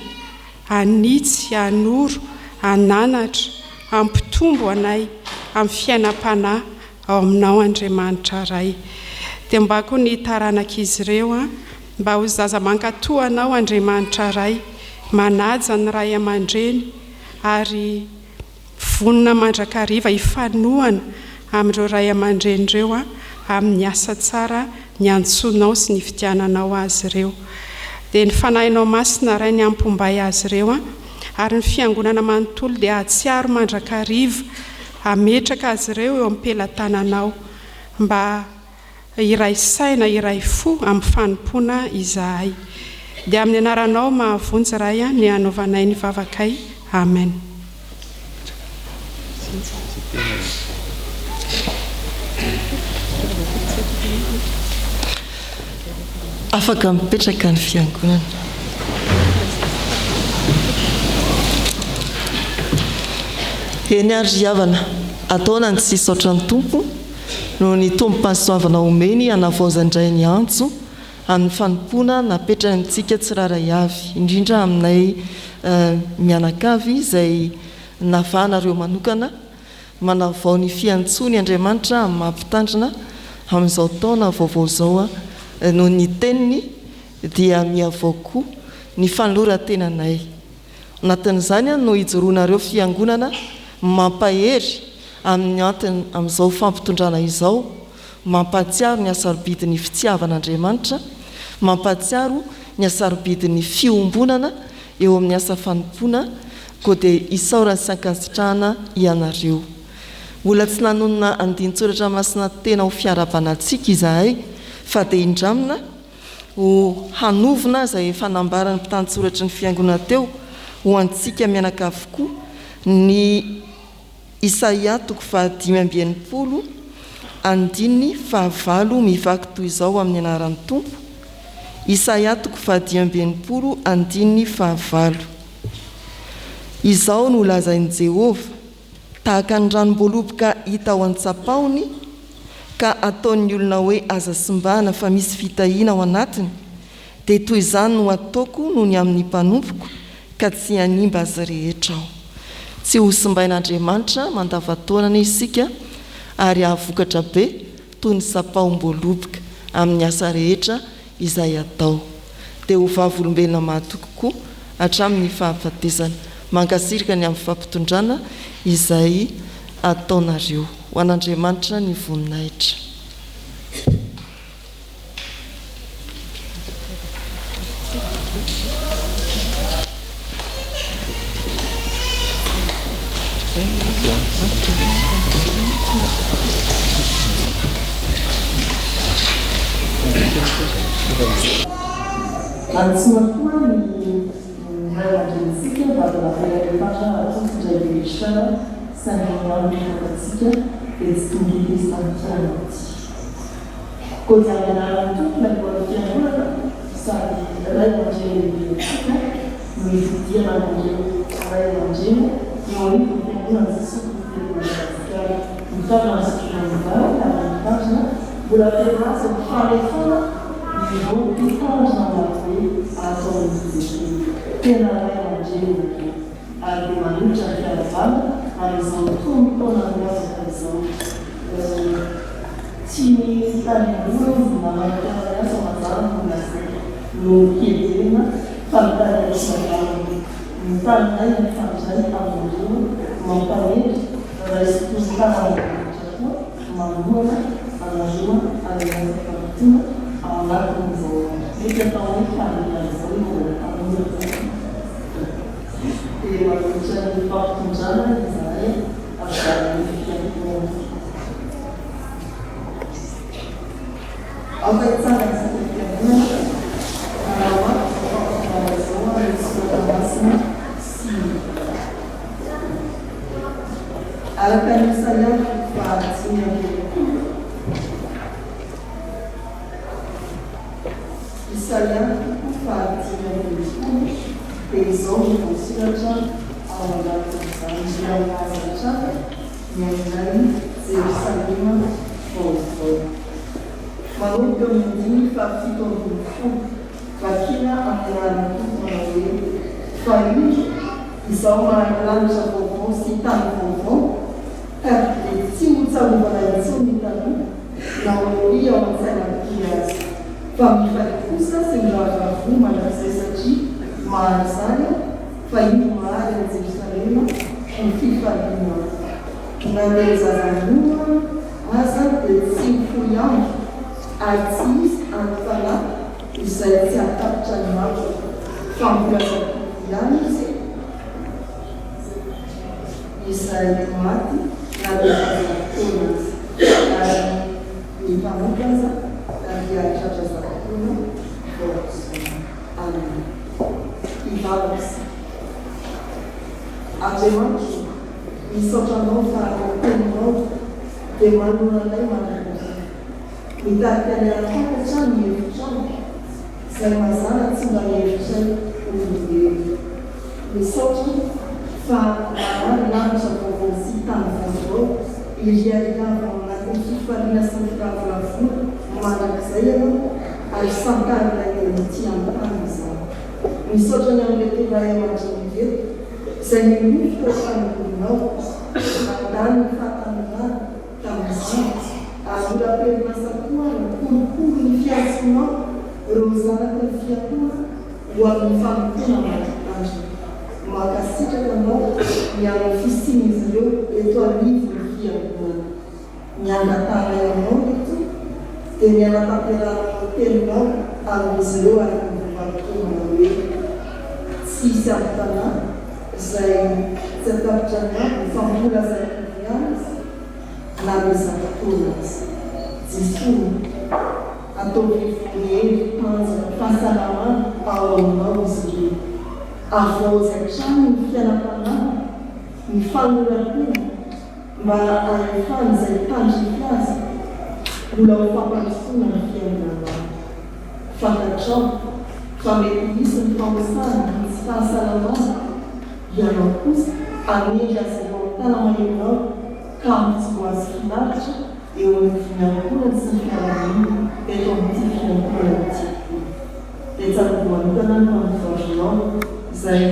hanitsy, hanoro, hananatra, hampitombo anay amin'ny fiainam-panahy ao aminao Andriamanitra Ray. Dia mba koa ny taranak'izy ireo an, mba ho zaza mankatò Anao Andriamanitra Ray, manaja ny ray aman-dreny ary vonona mandrakariva hifanohana amin'ireo ray aman-dreny ireo an, amin'ny asa tsara niantsoanao sy nifidiananao azy ireo. Dia ny Fanahinao Masina Ray ny hampombay azy ireo an, ary ny Fiangonana manontolo dia hahatsiaro mandrakariva Hametraka azy ireo eo am-pelatananao. Mba hiray saina, hiray fo amin'ny fanompoana izahay. Dia amin'ny anaranao mahavonjy Ray a, ny hanaovanay ny vavakay. Amen. Afaka mipetraka ny fiangonana. Eny ary ry havana, ataona ny tsy hisaotra ny Tompo noho ny tombom-pahasoavana omeny hanavaozany indray ny antso amin'ny fanompoana napetrany amintsika tsirairay avy, indrindra aminay mianakavy izay navahanareo manokana. Manavao ny fiantsoany Andriamanitra amin'ny maha mpitandrina amin'izao taona vaovao izao noho ny teniny dia mihavao koa ny fanoloran-tenanay. Anatin'izany no ijoroanareo fiangonana mampahery amin'ny antony amin'izao fampitondrana izao, mampahatsiaro ny hasarobidin'ny fitiavan'Andriamanitra, mampahatsiaro ny hasarobidin'ny fiombonana eo amin'ny asa fanompoana, koa dia isaorana sy ankasitrahana ianareo. Mbola tsy nanonona andinin-tsoratra masina tena ho fiarahabana antsika izahay fa dia indramina ho hanovona izay efa nambaran'ny mpitantsoratry ny Fiangonana teo ho antsika mianakavy koa ny Isaia toko faha 65 andininy fahavalo mivaky toy izao amin'ny anaran'ny Tompo, Isaia toko faha 65 andininy fahavalo. Izao no lazain'i Jehovah, Tahaka ny ranom-boaloboka hita ao an-tsapahony, ka ataon'ny olona hoe aza simbana fa misy fitahiana ao anatiny, dia toy izany no hataoko noho ny amin'ny mpanompoko, ka tsy hanimba azy rehetra aho. Tsy ho simbain'Andriamanitra mandavantaona anie isika ary hahavokatra be toy ny sapahom-boaloboka amin'ny asa rehetra izay atao. Dia ho vavolombelona mahatoky koa hatramin'ny fahafatesana. Mankasirika ny amin'ny fampitondrana izay ataonareo. Ho an'Andriamanitra ny voninahitra. Antsoina koa ny ray aman-drenintsika mba hanavela ireo tanjona natolotry Rain'i Richard saingy ny andro nivoakantsika dia tsy tonga eto izy tamin'ity andro ity. Koa dia amin'ny anaran'ny Tompo ilay lohan'ny Fiangonana sady Ray aman-dreny lehibe antsika no ifodiana amin'ireo ray aman-dreny eo anivon'ny Fiangonan'i Jesoa Kristy eto Madagasikara. Mitandrina ny zokiolona vavy ary mitandrina mbola tena azo ny fanefana ireo mpitandrina marobe ato amin'ny IJP. Tena ray aman-dreny nareo. Ary dia manolotra ny fiarahabana amin'izao tonon-taona miavaka izao. Tsy ny fitariam-bola hozy namana mpiara-miasa mazàna no lazaina no heverina fa mitari-dRasoavalona. Ny taninay mifandray aminareo mampahery, raiso toy ny tanan'Andriamanitra koa manohana anareo any amin'ny asa fanompoana ao anatin'izao mety atao hoe fahanterana izao eo mbola tanora izao. Dia manolotra ny fampitondrana izahay avy amin'ny fiangonana. Aoka hitsangana isika fiangonana hanao ato izao fampitondrana izao amin'ny soratra masina sy ny Araka ny Isaia toko faha 65. Isaia toko faha 65 dia izao no voasoratra ao anatin'izany, Mbola milaza hatrany ny amin'ilay Jerosalema vaovao. Manomboka eo amin'ny andininy faha 17, vakina amin'ny anaran'ny Tompo manao hoe, Fa indro, Izaho mahary lanitra vaovao sy tany vaovao, ka dia tsy hotsarovana intsony ny taloha, na ho ery ao an-tsaina firy aza. Fa mifalia kosa sy miravoravoa mandrakizay satria mahary izany aho, fa indro mahary an'i Jerosalema ho fifaliana aho. Na dia ho zaza minono aza dia tsy ho fohy andro, ary tsy hisy anti-panahy izay tsy hahatapitra ny androny, fa mbola zatovo ihany izy izay maty na dia efa zato taona aza. Ary. Ny mpanota aza dia tratra zava-poana vao azony. Amena. Hivavaka isika. Andriamanitra ô, misaotra Anao fa ny Teninao dia manoro anay mandrakariva. Mitarika anay hahatakatra ny hevitrao, izay mazàna tsy mba hevitray olombelona. Misaotra fa nahary lanitra vaovao sy tany vaovao iriaria avy ao anatin'ny fifaliana sy ny firavoravoana mandrakizay Ianao ary santarinay ety an-tany izany. Misaotra ny amin'ireto ray aman-dreny ireto izay nilofo teo am-panoronao, nandany ny fahatanorany tamin'izany ary mbola am-perinasa koa nikolokolo ny fiantsoanao ireo zanaky ny fiangonana ho amin'ny fanompoana mandrakandrina. Mankasitraka anao ny amin'ny fisian'izy ireo eto anivon'ny fiangonana. Ny angatahanay aminao ry Tompo dia ny hanatanterahana ny teninao amin'izy ireo araka ny voavaky manao hoe, Tsy hisy ampitana izay tsy hatapitra ny andro fa mbola zatovo ihany izy na dia zato taona aza. Jesoa ô, ataovy vory hery, tanjaka, fahasalamana ao aminao izy ireo. Havaozy hatrany ny fiainam-panahy, ny fanoloran-tena, mba hahefan'izay tandrify azy mbola ho fampandrosoana ny fiainanao. Fantatrao fa mety hisy ny famosana ny tsy fahasalamana, ianao kosa hanendry azy ireo amin'ny tana-mahelinao ka hampijoro azy finaritra eo anivon'ny ankohonany sy ny fiarahamonina eto amin'ity fiangonana ity. Dia tsarovy manokana ny mpanompovavonao izay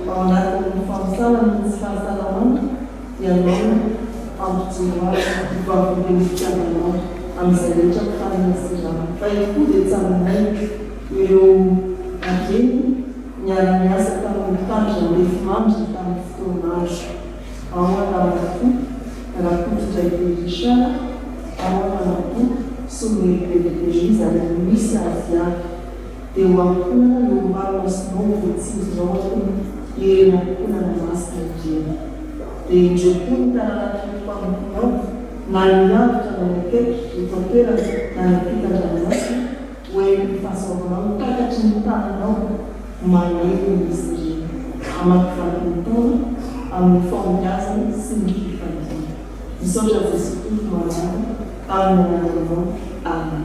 ao anatin'ny famosana noho ny tsy fahasalamana, Ianao no hampijoro azy ho vavolombelon'ny fitiavanao amin'izay rehetra mpifanerasera aminy. Fa eto koa dia tsaroanay ireo reny niara-niasa tamin'ny mpitandrina andefimandry tamin'ny fotoan'andro. Ao Ramatoa Rakotondraibe Richard, ao Ramatoa Solonelibebe Denise ary amin'ny misy azy avy. Dia ho ankohonana eo ambany masonao voatsinjonao akoho ireny ankohonana masina ireny. Dia indreo koa ny taranak'ireto mpanomponao, na ny lavitra na ny akaiky, eto an-toerana na any ampitan-dranomasina, ho heniky ny fahasoavanao ny takatry ny tananao maneho izy ireny, hamakivaky ny taona amin'ny fahombiazana sy ny fifaliana. Misaotra Jesoa Tompo malala, amin'ny anaranao. Amen.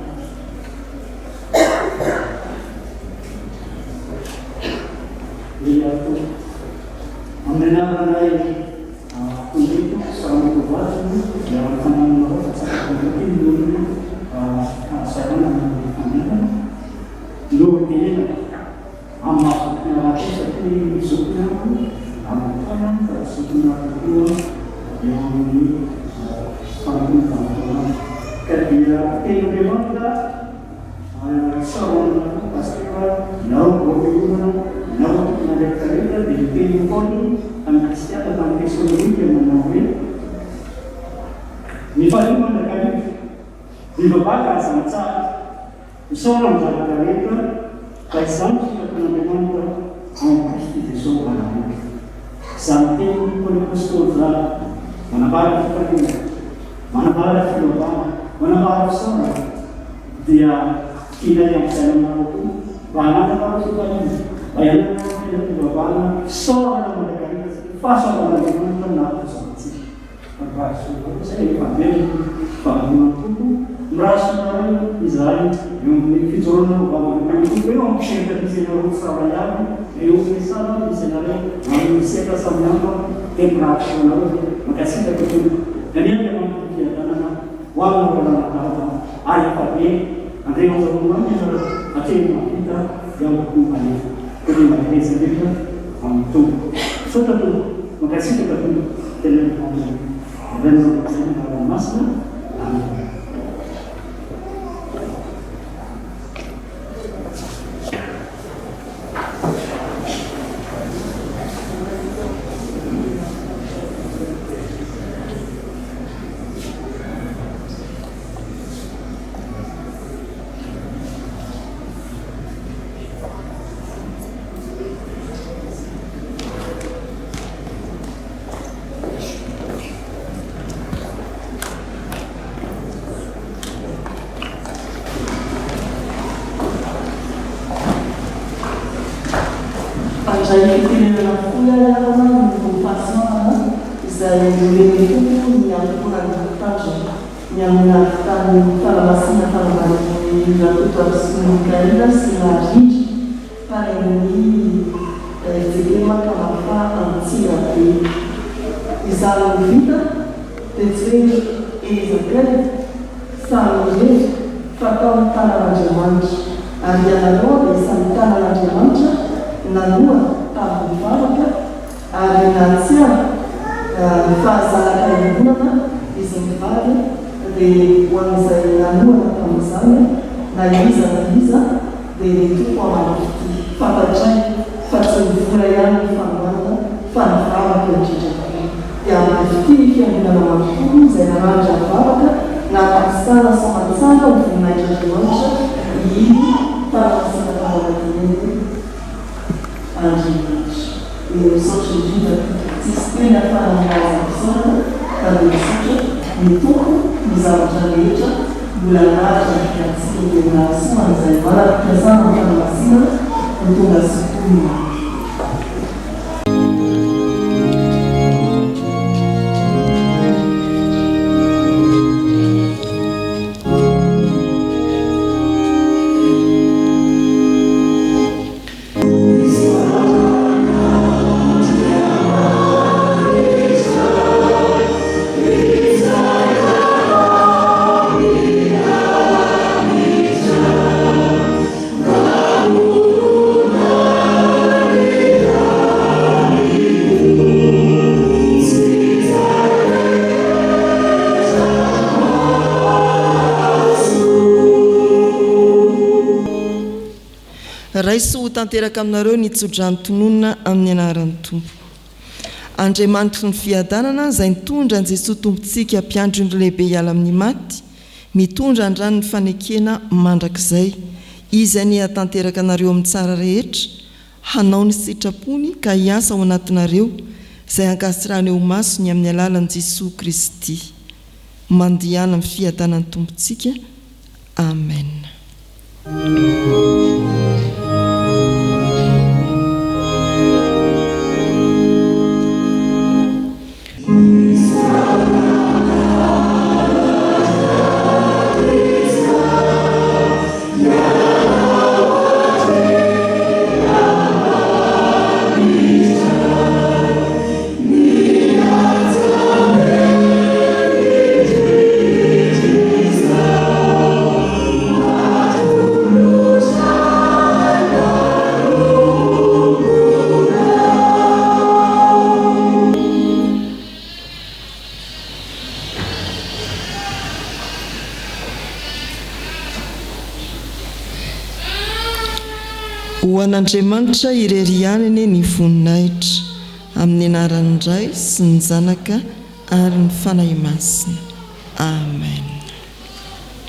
Ry Tompo, amin'ny anaranay Tompo sy Ramatoa vadiny dia anontaniana anareo fa tsapako mihitsy noho ny fahasahiranana amin'ny fandehanana no itenenako amin'ny maha zokiny ahy koa satria zokiny aho amin'ny taona fa zokiny aho kokoa eo amin'ny fanompoana vanim-potoanandro ka dia tenin'Andriamanitra Tsaroana koa Pasitera, nao roa nao tompon'andraikitra rehetra dia ny tenin'i Paoly tamin'ny Kristiana tany Tesalonika manao hoe, Mifalia mandrakariva, mivavaha ka aza mitsahatra, misaora amin'ny zavatra rehetra, fa izany no sitrapon'Andriamanitra ao amin'i Kristy Jesoa ho anareo. Izany tenin'i Paoly Apostoly izany manambara fifaliana, manambara fivavahana, manambara fisaorana. Dia tianay hampijaina anareo koa mba hanananareo fifaliana, mba hiainanareo fiainam-pivavahana fisaorana mandrakariva satria fahasoavan'Andriamanitra no nahatontosa antsika. Fa mirary soa anareo izay efa very ny faharoan'ny Tompo, mirary soa anareo izahay eo amin'ny fijoroana ho vavolombelon'ny Tompo eo amin'ny sehatra misy anareo tsirairay avy, eo amin'ny saha misy anareo, amin'ny sehatra samihafa dia mirary soa anareo izay. Mankasitraka Tompoko. Anie Andriamanitra ny fiadanana. Ho aminareo lalandava ary efa be Andriamanitra roa ianareo hatreny mahavita dia ambohoa malefa koa dia mahereza indrindra amin'ny Tompo. Misaotra Tompo, mankasitraka Tompo, tena mihaona indray mandrakizay ny anarany masina. Amen. nomen'ny Tompo ny ankohonan'ny mpitandrina, ny amin'ny nahavitan'ny fanamasinana fanambadian'i Rakotoarisoa Michaël sy Narindra tany amin'ny fjkm Kamafa Antsirabe. Izany no vita dia tsy hoe ezakay samy irery fa tao ny tanan'Andriamanitra ary ianareo dia isan'ny tanan'Andriamanitra nanohana tamin'ny vavaka Ary nahatsiaro ny fahazanaka iombonana izy mivady dia ho an'izay nanohana tamin'izany na iza na iza dia ny Tompo hamaly fitia. Fantatray fa tsy ny vola ihany no fanohanana fa ny vavaka indrindra koa. Dia hamaly fitia ny fiangonana manontolo izay narandra vavaka nahatakisana soamantsara ho voninahitr'Andriamanitra iny fanamasinam-panambadiana iny. Andriamanitra. Dia misaotra indrindra Tompoko. Tsisy teny ahafahana milaza fisaorana fa dia misaotra ny Tompo ny zavatra rehetra mbola lavitra ny fiantsika dia mirary soa an'izay manam-pikasana amin'ny fanamasinana ho tonga soa koa ny andro. Raiso ho tanteraka aminareo ny tsodrano tononina amin'ny anaran'ny Tompo. Andriamanitry ny fiadanana izay nitondra an'i Jesoa Tompontsika Mpiandry ondry lehibe hiala amin'ny maty, mitondra andran'ny fanekena mandrakizay, Izy anie hahatanteraka anareo amin'ny tsara rehetra, hanao ny sitrapony ka hiasa ao anatinareo izay ankasitrahany eo imasony amin'ny alalan'i Jesoa Kristy. Mandehana amin'ny fiadanan'ny Tompontsika. Amen. Ho an'Andriamanitra irery ihany anie ny voninahitra, amin'ny anaran'ny Ray sy ny Zanaka ary ny Fanahy Masina. Amen.